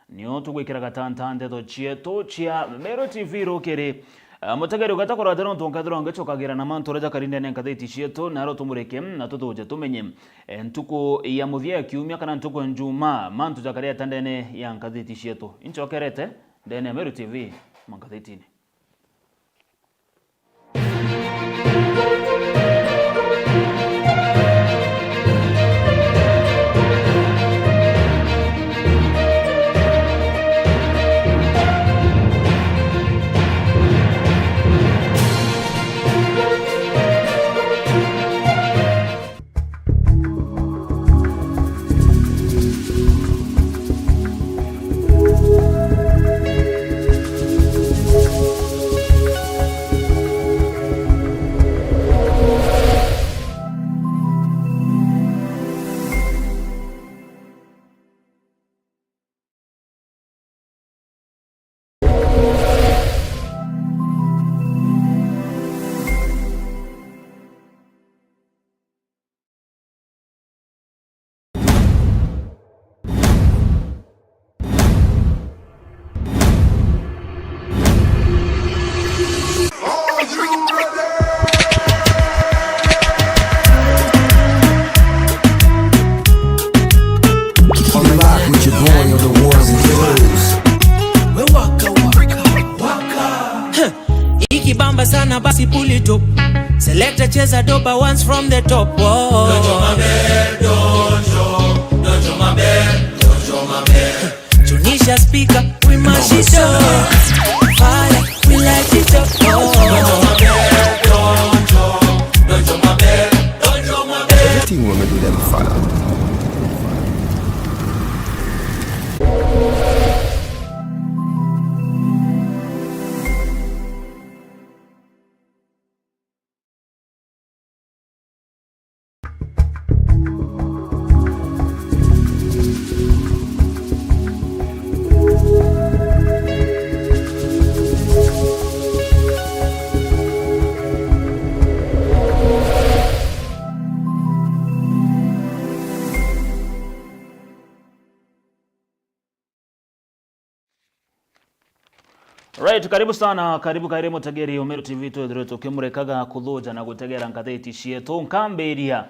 nio tugwikira gatanta ndeto cietu cia Meru T V rukiri. Eh, mutegeri ugeta kurwate nontu nkethirwa ngicokagira na mantu uria jakari ndene ya ngatheti cietu, naro tumurike na tuthuje tumenye, eh, ntuku ya muthia ya kiumia kana ntuku ya Njumaa, mantu jakari ata ndene ya ngatheti cietu. Incokerete ndene ya Meru T V mangathetini. Ikibamba sana basi pull it up. Selector cheza doba once from the top. Whoa. Tunisha speaker, we mash it up. Fire, we light it up. Oh. Everything we do them follow. Right, karibu sana, karibu kairi mutegeri Umeru T V, twithirwe tukimurikaga kuthuja na gutegera ngatheti cietu. Nkambiria,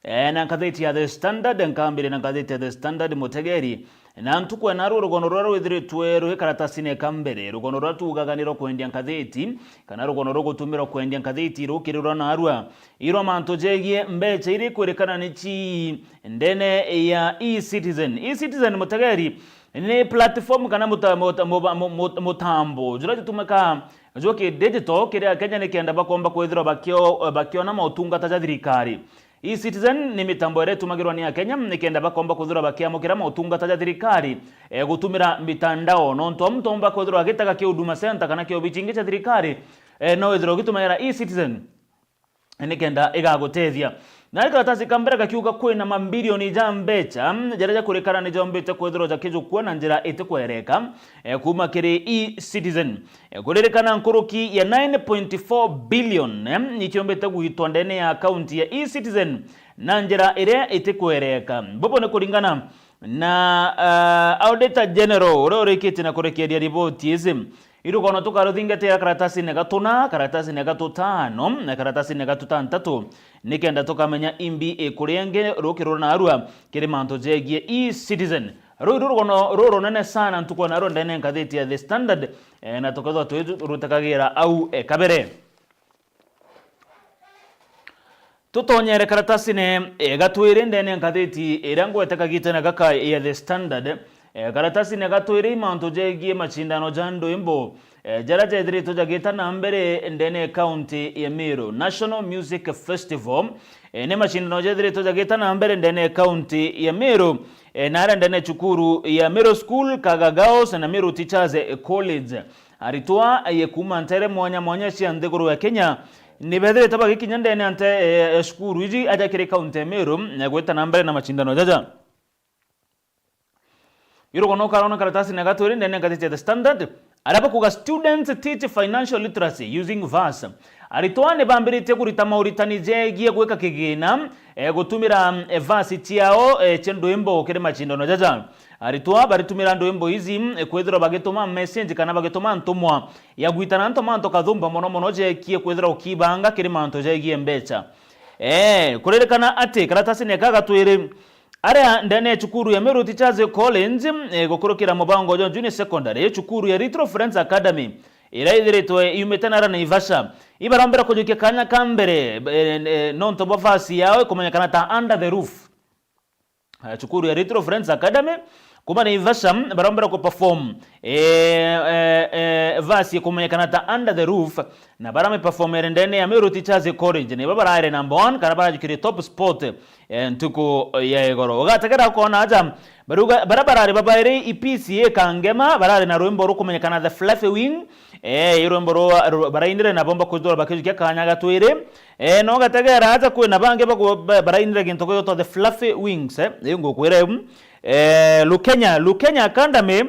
eh, na ngatheti ya The Standard, nkambiria na ngatheti ya The Standard, mutegeri. Na ntuku ya narua rugono ruria rwithiritwe rwi karatasine ka mbere, rugono ruria tuugaga ni rwa kwendia nkathiti, kana rugono rugutumirwa kwendia nkathiti rukiri rwa narua, irwa mantu jegie mbecha iria ikwirikana ni ci ndene ya eCitizen. eCitizen, mutegeri, ni platform kana muta-, muta-, muba-, mu-, mu-, mutambo juria jutumika jwa ki digital kiri Akenya nikenda bakomba kwithirwa bakio-, bakiona motungata ja thirikari. eCitizen ni mitambo iria itumagirwa ni Akenya nikenda bakomba kwithirwa bakiamukira motungata ja thirikari, eh, gutumira mitandao. Nontu amu tomba kwithirwa agitega ki Huduma Center kana ki obici ingi cia thirikari, eh, no withirwa ugitumagira eCitizen nikenda igagutethia. Na ari karatasi ka mbere gakiuga kwina mambirioni ja mbecha, mm, jaria jakurikana ni jombite kwithirwa jakijukua na njira itikwereka, eh, kuma kiri eCitizen. Eh, kuririkana nkuruki ya nine point four billion, eh, ichiombite gwitwa ndene ya akaunti ya eCitizen na njira iria itikwereka. Bubu ni kuringana na, ah, Auditor General uria urikitie na kurekeria riboti ici. Irugono tukaruthingatira karatasine gatuna, karatasine gatutano, na karatasine gatutantatu, nikenda tukamenya imbi ikuria ingi rukirura narua kiri mantu jegie eCitizen. Ruu iru rugono rurunene sana ntuku ya narua ndene nkathiti ya The Standard, eh, na tukethwa twirutegagira au, eh, kabere. Tutonyere karatasine, eh, gatwiri ndene nkathiti iria ngwete kagitene gaka ya The Standard. Eh, karatasine gatwiri mantu jegie machindano ja ndwimbo, eh, jaria jethiritwe jagita na mbere ndene kaunti ya Meru. National Music Festival, eh, ni machindano jethiritwe jagita na mbere ndene kaunti ya Meru, eh, na aria ndene cukuru ya Meru School, Kaga Girls na Meru Teachers, eh, College. Aritwa, eh, kuuma ntere mwanya mwanya cia nthiguru ya Kenya ni bethirite bagikinya ndene ya nte-, eh, ya cukuru iji aja kiri kaunti ya Meru, eh, gwita na mbere na machindano jaja. Irugono ukarona karatasine gatwiri ndene nkathiti ya The Standard, aria bakuga, "Students teach financial literacy using verse." Aritwa ni bambiritie kurita mauritani jegie gwika kigina, eh, gutumira, eh, verse ciao, eh, cia ndwimbo kiri machindano jaja. Aritwa baritumira ndwimbo ici, mm, kwithirwa bagituma message kana bagituma ntumwa ya gwitana nto mantu kathumba mono mono jekie kwithirwa ukibanga kiri mantu jegie mbecha. Eh, kuririkana ati karatasine ka gatwiri, aria ndene ya cukuru ya Meru Teachers College, eh, gukurukira mubango jwa Junior Secondary, cukuru ya Little Friends Academy, iria ithiritwe yumite nara Naivasha, ibarombera kujukia kanya ka mbere, eh, eh, nontu bwa verse yao ikumenyekana ta Under the Roof. Eh, cukuru ya Little Friends Academy, kuma Naivasha, barombera ku perform, eh, eh, eh, verse ikumenyekana ta Under the Roof, na barami performere ndene ya Meru Teachers College, nibo baraire number one, kana barajukirie top spot, eh, ntuku ya igoro. Ugategera ukona aja, baruga, bara barari babaire i P C A Kangema, barari na rwimbo rukumenyekana The Fluffy Wing, eh, i rwimbo ru-, ru-, barainire na bomba kwithirwa bakijukia kanya gatwiri, Eh, no gategera aja kwina bangi bagu-, ba-, barainire gintu gigwitwa The Fluffy Wings, eh, ii ngukwira iu. Eh, Lukenya, Lukenya Academy,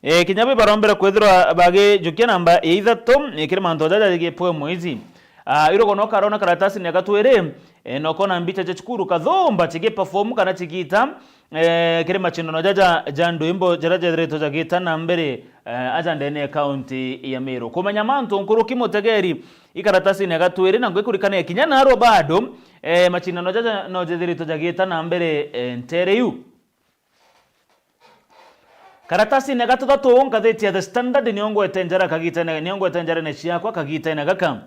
eh, kinya bo barombere kwithirwa bagijukia namba ya ithatu, eh, kiri mantu jaja jegie poem ici. Ah, irugo no karona karatasine ya gatwiri, eh, no kona mbicha cia cukuru kathumba chigi perform kana chigita, eh, kiri machindano jaja ja ndwimbo jaria jethiritwe jagita na mbere, eh, aja ndene ya kaunti ya Meru. Kumenya mantu nkuruki mutegeri, ikaratasine ya gatwiri, na ngwikurikania kinya narua bado, eh, machindano jaja no jethiritwe jagita na mbere, eh, ntere iu. Karatasine ya gatuthatu ngathiti ya The Standard niyo ngwete njara kagitene, niyo ngwete njarene ciakwa kagitene gaka.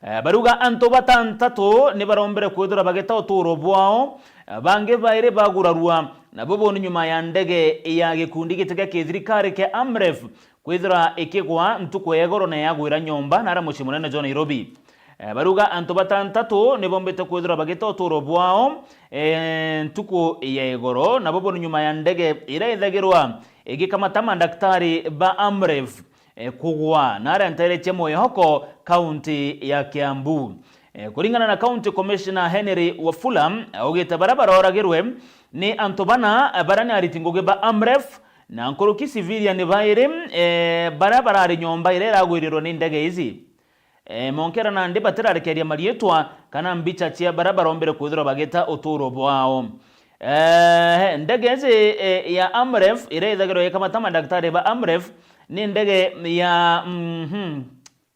Eh, baruga antu batantatu ni barombere kwithirwa bagita uturo bwao, eh, bangi bairi bagurarua, nabo boni nyuma ya ndege ya gikundi giti gia kithirikari kia Amref kwithirwa ikigwa ntuku ya igoro na yagwira nyomba nara mucii munene jwa Nairobi. Eh, baruga antu batantatu ni bombite kwithirwa bagita uturo bwao, eh, ntuku ya igoro, nabo boni nyuma ya ndege iria ithagirwa igikamata mandaktari ba Amref, eh, kugwa nara ntere cia Mwihoko, kaunti ya Kiambu. Eh, kuringana na County Commissioner Henry Wafula, augite baria baroragirwe ni antu bana, eh, baria ni ariti ngugi ba Amref, na nkuruki civilian bairi, eh, baria barari nyomba iria iragwirirwe ni ndege ici. Eh, monkera nandi batirarekeria mariitwa kana mbicha cia baria barombere kwithirwa bagita uturo bwao. Eh, ndege ici, eh, ya Amref, iria ithagirwa ikamata mandaktari ba Amref, ni ndege ya, mhm,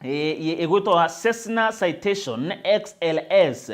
eh, i-, igwitwa Cessna Citation X L S.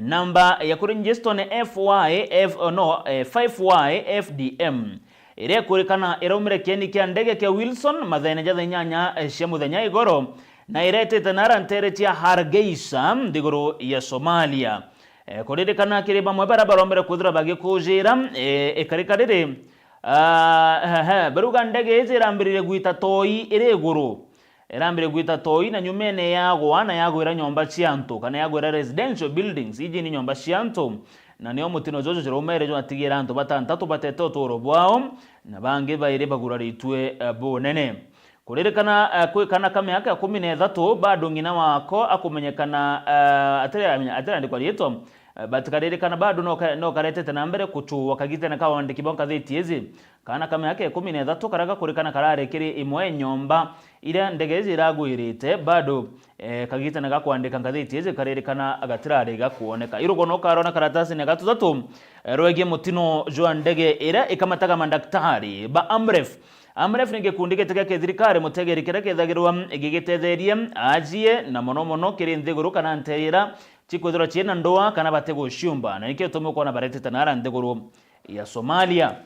Namba ya kuregister ni F Y F, oh, no, eh, five Y F D M. iria ikurikana iraumire kieni kia ndege kia Wilson mathene ja thaa inyanya, eh, cia muthenya igoro, na iretete nara ntere cia Hargeisa, nthiguru ya Somalia. Eh, kuririkana kiri bamwe baria barombere kwithirwa bagikujira, eh, ikarika riri, ah, ehe, baruga ndege iji irambiririe gwita toi iri iguru. Irambire gwita toi na nyumene yagwa na yagwira nyomba cia antu, kana yagwira residential buildings, iji ni nyomba cia antu. Na nio mutino juju juraumire jwatigira antu batantatu batete uturo bwao, na bangi bairi baguraritue, eh, bunene. Kuririkana, eh, kwi kana ka miaka ikumi na ithatu, bado ng'ina wako akumenyekana, eh, atira-, atirandikwa riitwa, eh, but karirikana bado no ka-, no karetete na mbere kuchua kagitene ka wandiki bwa ngathiti iji. Kaana ka miaka ikumi na ithatu karia gakurikana karari kiri imwe nyomba iria ndege iji iragwirite, bado, eh, kagitene ga kwandika ngathiti iji karirikana gatirari gakwoneka. Irugono ukarona karatasine ga tuthatu, eh, rwegie mutino jwa ndege iria ikamataga mandaktari ba Amref. Amref ni gikundi giti gia kithirikari mutegeri kiria kethagirwa gigitetheria ajie na mono mono kiri nthiguru kana nteera cikwithirwa ciina ndwaa kana batiguciumba, na nikio gitumi ukwona baretete nara nthiguru ya Somalia.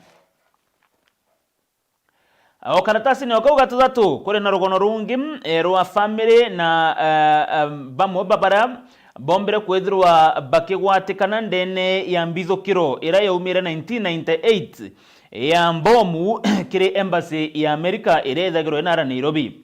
O karatasine o kau ga tuthatu, kuri na rugono rungi, eh, rwa family na, eh, eh, bamwe ba baria bombire kwithirwa bakigwatikana ndene ya mbithukiro iria yaumire nineteen ninety-eight ya mbomu kiri embassy ya America iria ithagirwa inara Nairobi.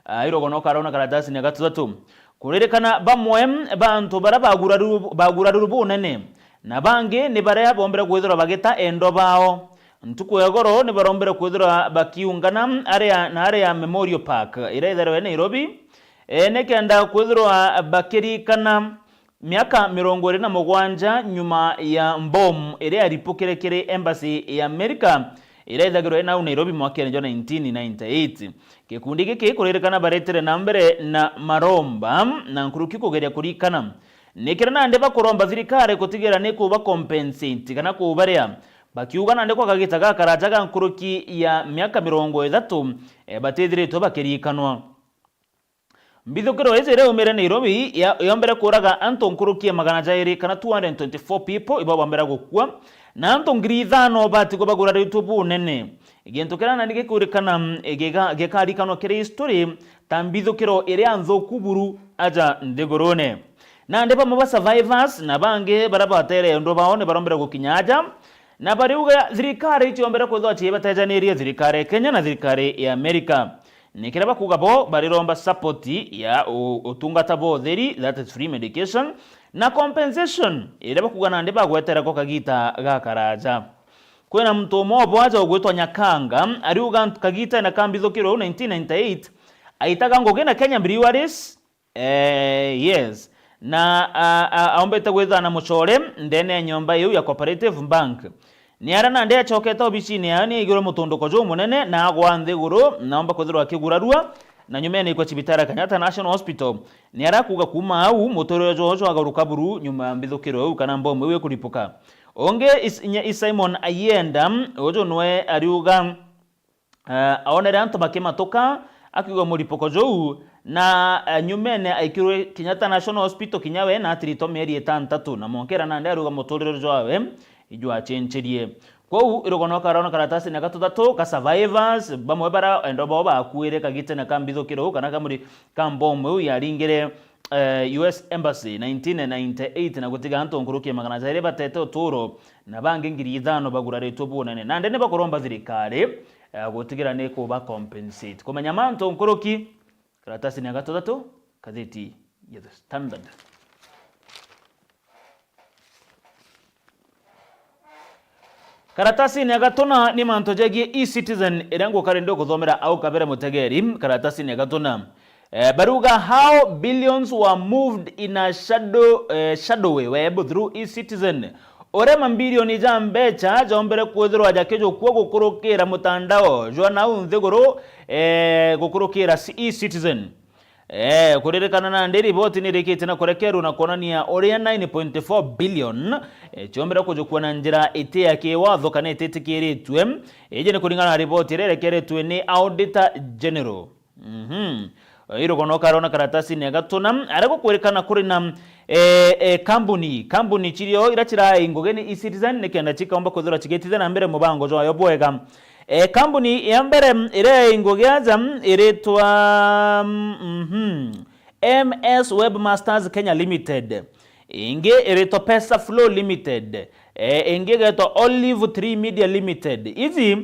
Ah, irogono ukarona karatasine ga tuthatu. Kuririkana bamwe ba antu baria baguraru-, bagurarirwe bunene, na bangi ni baria bombire kwithirwa bagita endwa bao. Ntuku ya igoro ni barombire kwithirwa bakiungana aria, na aria Memorial Park, iria itherwe Nairobi, e, nikenda kwithirwa bakirikana miaka mirongo iri na mugwanja nyuma ya mbomu iria yaripukire kiri embassy ya America, iria ithagirwa ina au Nairobi mwakene jwa nineteen ninety-eight. Gikundi giki kuririkana baretire na mbere na maromba na nkuruki kugeria kurikana. Nikira nandi bakuromba thirikari gutigira ni kuba compensate kana kubaria, bakiuga nandi kwa kagita gakaraja ga nkuruki ya miaka mirongo ithatu, eh, batithiritwe bakirikanwa. Mbithukiro iji iraumire Nairobi ya-, yombere kuraga antu nkuruki ya magana jairi kana two hundred twenty-four people ibo bombere gukua, na antu ngiri ithano batigwa baguraritwe bunene. Gintu kiria nandi gikurikana, mm, giga-, gikarikanwa kiri history ta mbithukiro iria nthuku buru aja nthigurune. Nandi bamwe ba survivors na bangi baria batere endwa bao ni barombere gukinya aja, na bariuga thirikari itiombere kwithwa ciibatejanirie, thirikari ya Kenya na thirikari ya America. Ni kiria bakuuga bo bariromba support ya u-, utungata bwa utheri, that is free medication, na compensation iria bakuuga nandi bagwetera kwa kagita gakaraja. Kwina muntu umwe obo aja ugwitwa Nyakanga, ariuga ant-, kagitene ka mbithukiro nineteen ninety-eight, aitaga ngugi na Kenya Breweries, eh, yes. Na, a, a, aombete gwithana na mucore ndene ya nyomba iu ya Cooperative Bank. Ni aria nandi acokete obicine yayo ni aigirwe mutunduko jumunene na agwa nthiguru na aomba kwithirwa akigurarua, na nyumene ikwa cibitari ya Kenyatta National Hospital. Ni aria akuuga kuuma au muturire jwao jwagaruka buru nyuma ya mbithukiro iu kana mbomu iu ikuripuka. Ungi is-, nye-, i Simon Ayenda, uju nwe ariuga, eh, aonere antu bakimatuka, akiuga muripoko juu, na, eh, nyumene aikirwe Kenyatta National Hospital kinya we na atiritwa mieri itantatu, na mwonkera nandi ariuga muturire jwawe ijwachencherie. Kwou irugono karona karatasine ga tuthatu ka survivors, bamwe bara endwa bao bakuire kagitene ka mbithukiro kana kamuri ka mbomu iu yaringire, eh, U S Embassy nineteen ninety-eight, na gutiga antu nkuruki ya magana jairi batete uturo, na bangi ngiri ithano baguraritwe bunene. Nandi ni bakuromba thirikari, eh, gutigira ni kuba compensate. Kumenya mantu nkuruki, karatasine ya gatuthatu, kathiti ya The Standard. Karatasine ya gatuna ni mantu jegie e-Citizen, iria ngukari ndi kuthomera au kabere mutegeri. Karatasine ya gatuna, eh, baruga how billions were moved in a shadow, eh, shadowy web through e-Citizen. Uria mambirioni ja mbecha jombere kwithirwa jakijukua gukurukira mutandao jwa nau nthiguru, eh, gukurukira ci-, e-Citizen. Eh, kuririkana nandi riboti nirikitie na kurekerwa na kuonania uria nine point four billion, eh, ciombire kujukua na njira iti ya kiwatho kana ititikiritue. Iji ni kuringana na riboti iria irekeretwe ni Auditor General. Mhm. Irugono karona karatasine ya gatuna, aria gukwirikana kuri na, eh, eh, kambuni, kambuni cirio iria cirai ngugi ni e-Citizen, nikenda cikaumba kwithirwa cigitithia na mbere mubango jwayo bwega. E, kambuni ya mbere iria yaingwa giaja iritwa, mhm, M S Webmasters Kenya Limited. Ingi iritwa Pesa Flow Limited. E, ingi igetwa Olive Tree Media Limited. Ici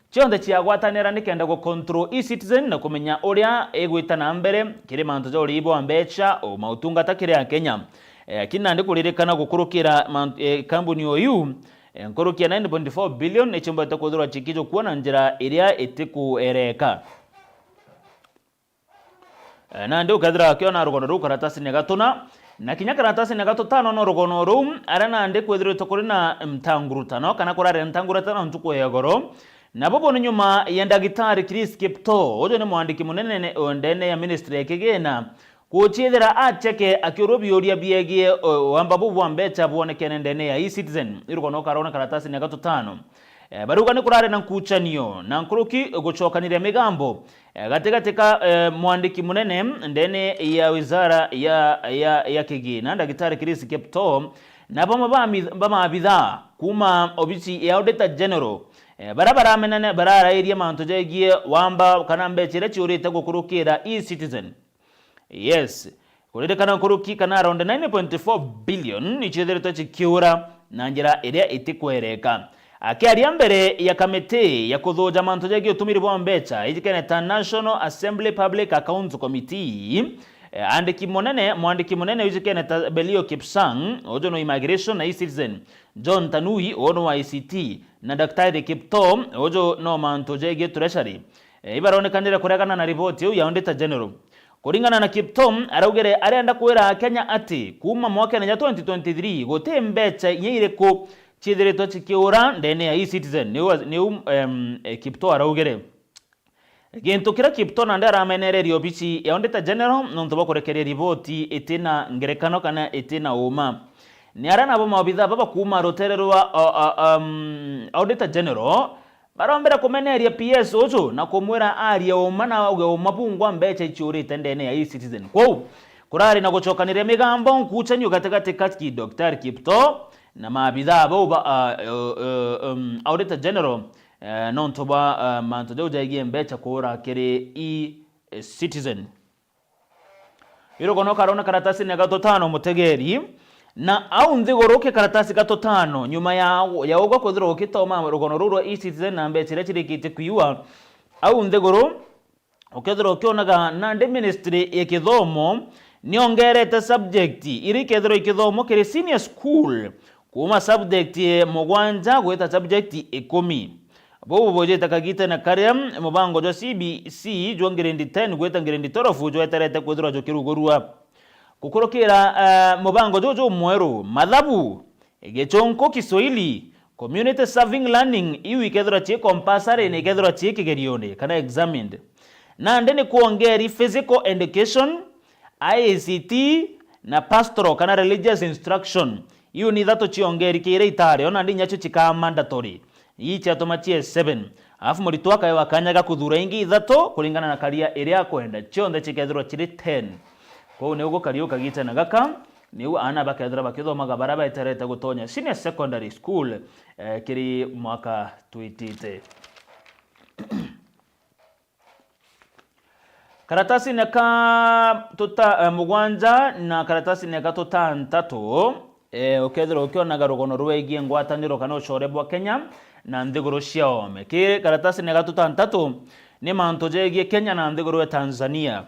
cionthe ciagwatanira nikenda gu control e-Citizen na kumenya uria igwita na mbere kiri mantu ja uriibo wa mbecha o mautungata kiri Akenya. E, lakini nandi kuririkana gukurukira man-, e, kambuni oyu, e, nkuruki ya nine point four billion nichiumbite kwithirwa chikijukua na njira iria itikuereka. E, nandi ukethira akiona rugono ruu karatasini gatuna, na kinya karatasini gatutano no rugono ruu, aria nandi kwithiritwe kuri na ntangurutano, kana kurari na ntangurutano ntuku ya igoro. Na bubu ni nyuma ya Ndagitari Chris Kiptoo, uju ni mwandiki munene ne-, o ndene ya ministry ya kigina, guchiithira acheke akiurwa biuria biegie, o, wamba bubu bwa mbecha bwonekene ndene ya e-Citizen. Irugono ukarona karatasini gatutano. E, barauga ni kurari na nkuchanio na nkuruki guchokaniria migambo, e, gatigati ka, e, mwandiki munene ndene ya wizara ya, ya, ya kigina, Ndagitari Chris Kiptoo, na bamwe ba mi-, ba maabithaa kuuma obisi ya Auditor General, e, baria baramenane-, bararairie mantu jegie wamba kana mbecha iria ciurite gukurukira e-Citizen. Yes. Kuririkana nkuruki kana around nine point four billion nichiithiritwe chikiura na njira iria itikwereka. Akiaria mbere ya kamiti ya kuthuja mantu jegie utumiri bwa mbecha ijikene ta National Assembly Public Accounts Committee, e, andiki munene, mwandiki munene ijikene ta Belio Kipsang, uju no Immigration na e-Citizen, John Tanui, uju no wa I C T, na Daktari Kiptoo, uju no mantu jegie Treasury. E, ibaronekanire kuregana na riboti iu ya Auditor General. Kuringana na Kiptoo, araugire arenda kwira Akenya ati kuuma mwakene ja twenty twenty-three guti mbecha inya iriku ciithiritwe cikiura ndene ya e-Citizen. Niu, niu, em, e, Kiptoo araugire. Gintu kiria Kiptoo nandi aramenererie obisi ya Auditor General nontu bwa kurekeria riboti itina ngerekano kana itina uma. Ni aria nabo maobitha baba kuuma rutere rwa, o, o, um, Auditor General barombera kumeneria P S uju na kumwira arie uma na auge uma bungwa mbecha iciurite ndene ya e-Citizen. Kwou, kurari na guchokaniria migambo nkuchanio gatigati ka ki Daktari Kiptoo na maabithaa bau ba, a, e, e, um, Auditor General, e, nontu bwa, e, mantu jau jegie mbecha kuura kiri e-Citizen. Irugono karona karatasini ga tutano, mutegeri. Na au nthiguru ki karatasi ga tutano, nyuma ya, ya ugwe kwithirwa ukitoma rugono ruru rwa e-Citizen na mbecha iria chirikitie kwiwa, au nthiguru ukethirwa ukionaga nandi ministry ya kithomo niongerete subject iria ikethirwa ikithomwa kiri senior school, kuuma subject mugwanja gwita subject ikumi. Buu bujite kagitene karia mubango jwa C B C jwa grade ten gwita grade twelve jweterete kwithirwa jukirugurua. Gukurukira, eh, mubango juju mweru, mathabu, gichunku, Kiswahili, community serving learning, iu ikethirwa cii compulsory na ikethirwa cii kigerione kana examined. Nandi ni kwongeri physical education, I C T na pastoral kana religious instruction. Iu ni ithatu ciongeri kiria itari, ona ndi nyacio cikaa mandatory. Ii ciatuma cie seven. Alafu muritwa akaewa kanya ga kuthura ingi ithatu kuringana na career iria akwenda. Cionthe cikethirwa ciri ten. Kwou niu gukari ukagitene gaka, niu aana bakethirwa bakithomaga baria beterete gutonya senior secondary school, eh, kiri mwaka twitite. Karatasine ka tuta-, eh, mugwanja na karatasine ka tutantatu, eh, ukethirwa ukionaga rugono rwegie ngwataniro kana ucore bwa Kenya na nthiguru cia oome. Ki karatasine ka tutantatu ni mantu jegie Kenya na nthiguru ya Tanzania.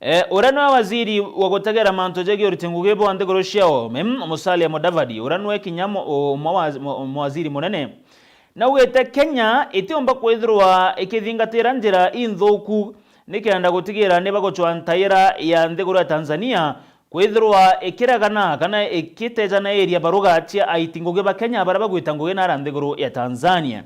Eh, uria nwe waziri wa gutegera mantu jegie uriti ngugi bwa nthiguru cia oome, Musalia Mudavadi, uria nwe kinya mu-, umwe wa, mu-, mawaziri munene, naugite Kenya itiumba kwithirwa ikithingatira njira inthuku nikenda gutigira ni bagucwa ntaira ya nthiguru ya Tanzania kwithirwa ikiregana kana ikitejanairia baruga cia aiti ngugi ba Kenya baria bagwita ngugi nara nthiguru ya Tanzania.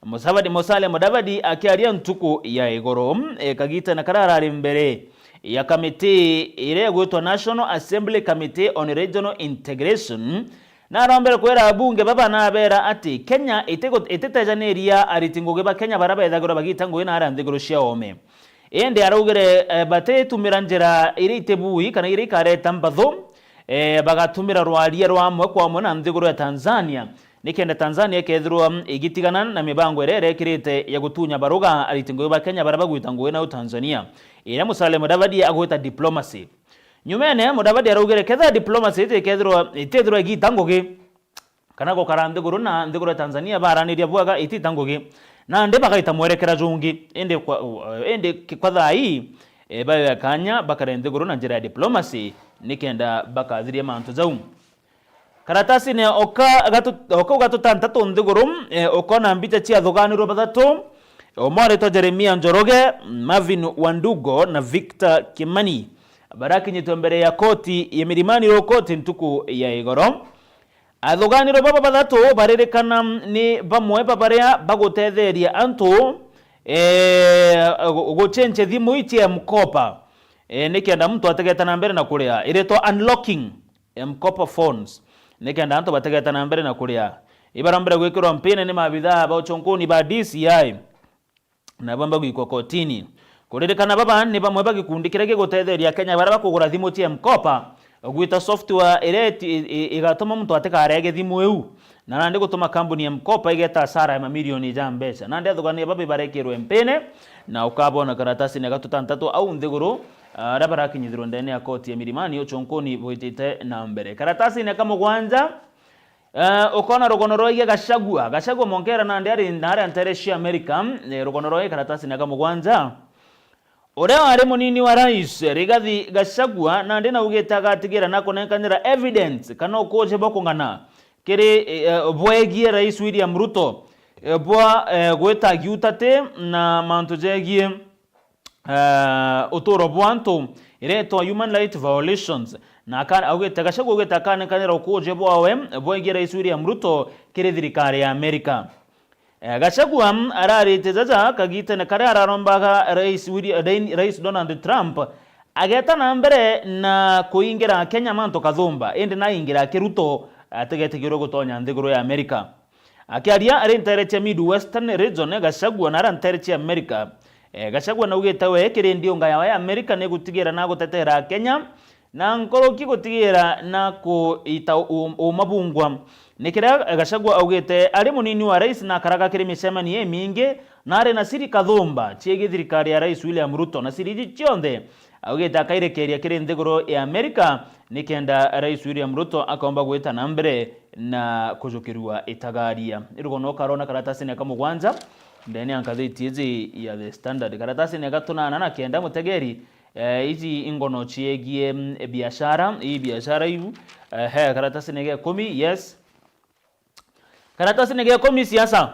Musavadi-, Musalia Mudavadi akiaria ntuku ya igoro, e, kagitene karia arari mbere ya kamiti iria igwitwa National Assembly Committee on Regional Integration, na arombere kwira abunge baba na abera ati Kenya itigu-, ititejaniria ariti ngugi ba Kenya baria bethagirwa bagita ngugi na aria nthiguru cia oome. Indi araugire, eh, batitumira njira iria itibui kana iria ikareta mbathu, eh, bagatumira rwaria rwa amwe kwa amwe na nthiguru ya Tanzania, nikenda Tanzania ikethirwa igitigana na mibango iria irekirite ya gutunya baruga ariti ngugi ba Kenya baria bagwita ngugi nao Tanzania, iria Musalia Mudavadi agwita diplomacy. Nyumene, Mudavadi araugire kethira diplomacy iti ikethirwa, itithirwa igita ngugi, kana gukara nthiguru na nthiguru ya Tanzania baraniria bwega itita ngugi, nandi bagaita mwerekera jungi, indi kwa, indi kwa thaa ii, e, bawe kanya bakare nthiguru na njira ya diplomacy, nikenda bakathiria mantu jau. Karatasine oka gatu-, oka gatu tantatu nthiguru, e, ukona mbicha cia athuganirwe bathatu, umwe aritwa Jeremia Njoroge, Marvin Wandugo na Victor Kimani, barakinyitwe mbere ya koti ya Milimani Law Court ntuku ya igoro. Athuganirwe baba bathatu baririkana ni bamwe ba baria bagutetheria antu, eh, gu-, guchenche thimu ii cia M-Kopa, eh, nikenda muntu ategeta na mbere na kuria, iritwa unlocking M-Kopa phones, nikenda antu bategeta na mbere na kuria. Ibarombere gwikirwa mpine ni maabithaa ba uchonkoni ba D C I. Nabo bagwikwa kotini. Kuririkana baba ni bamwe ba gikundi kiria gigutetheria Akenya baria bakugura thimu cia M-Kopa, gwita software iria iti-, i-, i-, igatuma muntu atikarege thimu iu, na nandi gutuma kambuni ya M-Kopa igeta hasara ya mamilioni ja mbeca. Nandi athugania baba ibarekirwe mpine, na ukabona karatasine gatu tantatu au nthiguru, aria barakinyithirwe ndene ya koti ya Milimani uchonkoni bwitite na mbere. Karatasine ka mugwanja, Eh, ukona rugono rwegie Gachagua. Gachagua monkera nandi ari, nari ntere cia America, eh, rugono rwegie karatasine ka mugwanja. Uria wari munini wa rais, Rigathi Gachagua, nandi naugite agatigira na kunenkanira evidence kana ukuji bwa kung'ana kiri, eh, bwegie Rais William Ruto, eh, bwa, eh, gwita agiutati na mantu jegie eh, uturo bwa antu, iretwa human rights violations, na aka-, augite, Gachagua augite akanenkanira ukuji bwawe bwegie Rais William Ruto kiri thirikari ya America. Eh, Gachagua ararite jaja kagitene karia ararombaga Rais Willi-, Rais Donald Trump ageta na mbere na kuingira Kenya mantu kathumba, indi naingira aki Ruto atigetigirwe gutonya nthiguru ya America. Akiaria ari ntere cia Midwestern region, Gachagua na ara ntere cia America. Eh, Gachagua naugite we kiri ndiunga yawe ya America ni gutigira na gutetera Kenya, na nkuruki gutigira na kuita u-, umabungwa. Ni kiria Gachagua augite ari munini wa rais na akaraga kiri micemanio imingi, na ari na siri kathumba ciegie thirikari ya Rais William Ruto, na siri iji cionthe augite akairekeria kiri nthiguru ya America, nikenda Rais William Ruto akomba gwita na mbere na kujukirua itagaria. Rugono karona karatasine ka mugwanja ndene ya ngatheti iji ya The Standard. Karatasine ga tunana na kenda, mutegeri, eh, iji ingono ciegie, mm, biashara, ii biashara iu. Eh, he karatasine ga ikumi, yes. Karatasine ga ikumi, siasa.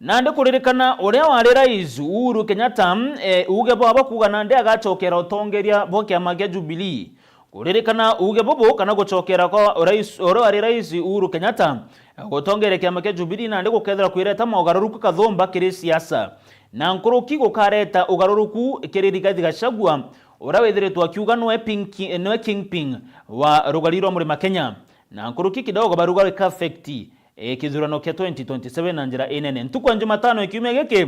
Nandi kuririkana uria wari rais Uhuru Kenyatta, eh, uuge bwabo kuuga nandi agacokera utongeria bwa kiama kia Jubilee. Kuririkana uuge bubu kana gucokera kwa rais, uria wari rais Uhuru Kenyatta, eh, gutongeria kiama kia Jubilee nandi gukethira kwireta mogaruruku kathumba kiri siasa. Na nkuruki gukareta ugaruruku kiri Rigathi Gachagua, uria withiritwe akiuga niwe pink-, niwe kingpin wa rugari rwa Murima Kenya. Na nkuruki kidogo baruga ika affect eh, kithurano kia twenty twenty-seven na njira inene. Ntuku ya Jumatano ya kiumia giki,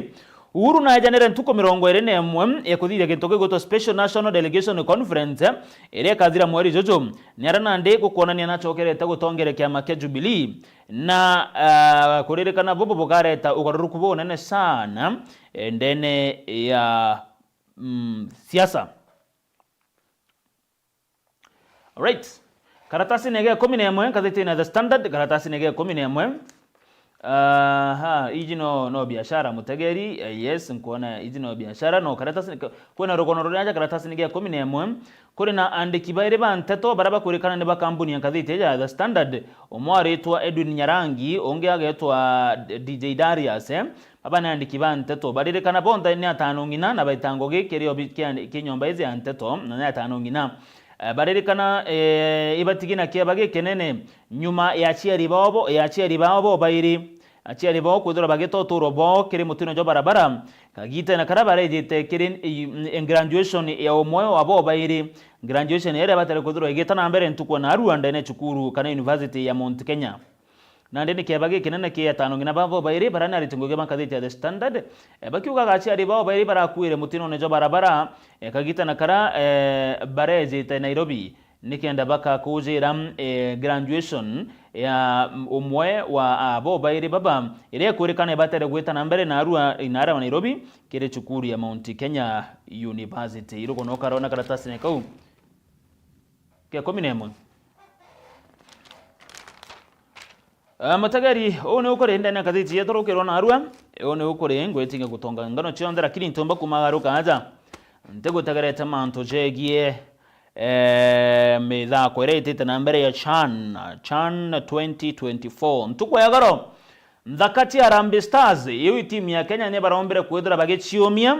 Uhuru naejanire ntuku mirongo iri na imwe ya kuthithia gintu gigwitwa Special National Delegation Conference, iria ikathira mweri juju. Ni aria nandi gukwonania nacokerete gutongeria kiama kia Jubilee, na, ah, kuririkana bubu bukareta ugaruruku bunene sana, eh, ndene ya, mm, siasa. Alright. Karatasine ga ikumi na imwe, ngathitine The Standard, karatasine ga ikumi na imwe. Aha, iji no, no biashara, mutegeri. Eh, yes, nkuona iji no biashara, no karatasi, ka-, kwina rugono ruria aja karatasine ga ikumi na imwe. Kuri na andiki bairi ba nteto baria bakwirikana ni ba kambuni ya ngathiti ya The Standard, umwe aritwa Edwin Nyarangi, ungi agetwa D J Darius, eh. Baba ni andiki ba nteto. Baririkana bonthe ni atano ng'ina na baita ngugi kiri obi-, kia, ki nyomba iji ya nteto, na ni atano ng'ina. Eh, baririkana, eh, ibatigi na kieba gikinene nyuma ya aciari bao bo-, ya aciari bao bobairi. Aciari bao kwithirwa bagita uturo bwao kiri mutino jwa barabara, kagitene karia barejite kiri i-, i-, graduation ya umwe wa bobairi. Graduation iria batari kwithirwa igita na mbere ntuku ya narua ndene cukuru kana university ya Mount Kenya. Nandi ni kieba gikinene ki atano ng'ina babo bairi baria ni ariti ngugi ba ngathiti ya The Standard, eh, bakiugaga aciari bao bairi barakuire mutinone jwa barabara, eh, kagitene karia, eh, barejite Nairobi nikenda bakakujira, eh, graduation ya umwe wa abo bairi baba, iria ikwirikana ibatere gwita na mbere narua inara wa Nairobi kiri cukuru ya Mount Kenya University. Irugo no karona karatacinene kau ke kumi na imwe. Ah, mutegeri, uu ni ukuri ndene ngathiti yetu rukirwa narua. Uu ni ukuri ngwitinge gutonga ngano cionthe, lakini ntumba kumagaruka aja. Ntigutegerete mantu jegie, eh, mithako iria itite na mbere ya CHAN, CHAN twenty twenty-four. Ntuku ya goro, nthaka cia Harambee Stars, iu i timu ya Kenya, ni barombire kwithira bagiciumia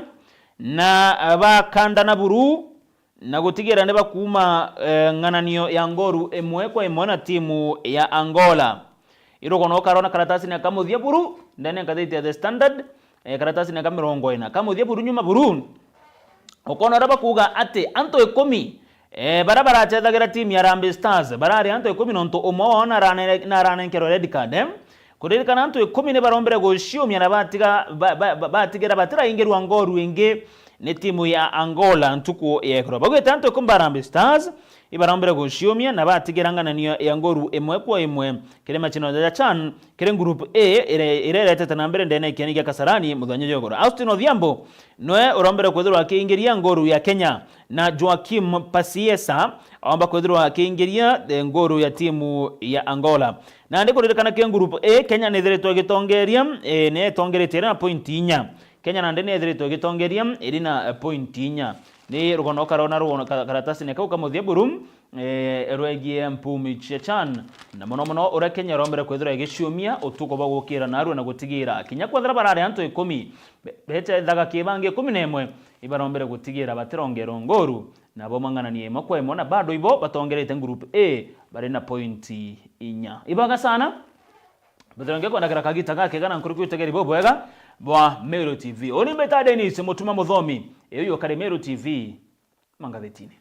na bakandana buru na gutigira ni bakuuma, eh, ng'ananio ya ngoru imwe kwa imwe na timu ya Angola. Irugo no karona karatasine ka muthia buru ndene ngathiti ya The Standard, eh, karatasine ka mirongo ina ka muthia buru nyuma buru. Ukona uria bakuuga ati antu ikumi, eh, baria baratethagira timu ya Harambee Stars, barari antu ikumi nontu umwe wao narane-, naranenkerwe red card, eh. Kuririkana antu ikumi ni barombire guciumia na batiga, ba-, ba-, ba-, batigira batiraingirwa ngoru ingi ni timu ya Angola ntuku ya ikiro. Bagwite antu ikumi ba Harambee Stars ibarombire guciumia na batigira ng'ananio ya ngoru imwe kwa imwe kiri macindano ja CHAN kiri group A ire-, iria iretete na mbere ndene ikiani gia Kasarani muthenya jwa igoro. Austin Odhiambo noe urombire kwithirwa akiingiria ngoru ya Kenya na Joaquim Pasiesa aomba kwithirwa akiingiria, eh, ngoru ya timu ya Angola. Nandi kuririkana ki group A, Kenya ni ithiritwe igitongeria, eh, ni itongeretie iri na point inya. Kenya nandi ni ithiritwe igitongeria iri na, eh, point inya. Ni rugono karona rugono ka-, karatasine kau ka muthia buru, eh, rwegie mpumi cia CHAN. Na mono mono uria Kenya irombere kwithirwa igiciumia utuku bwa gukira narua na gutigira kinya kwethira barari antu ikumi, be-, beche thaga ki bangi ikumi na imwe ibarombere gutigira batirongerwa ngoru. Nabo mang'ananie imwe kwa imwe na bado ibo batongerete group A bari na point inya. Ibwega sana. Bethira ngekwendagera kagita gakega na nkuruki utegeri bubwega bwa Meru T V. Uni mbita Dennis Mutuma Muthomi. Iyo yokari Meru T V mangathitini.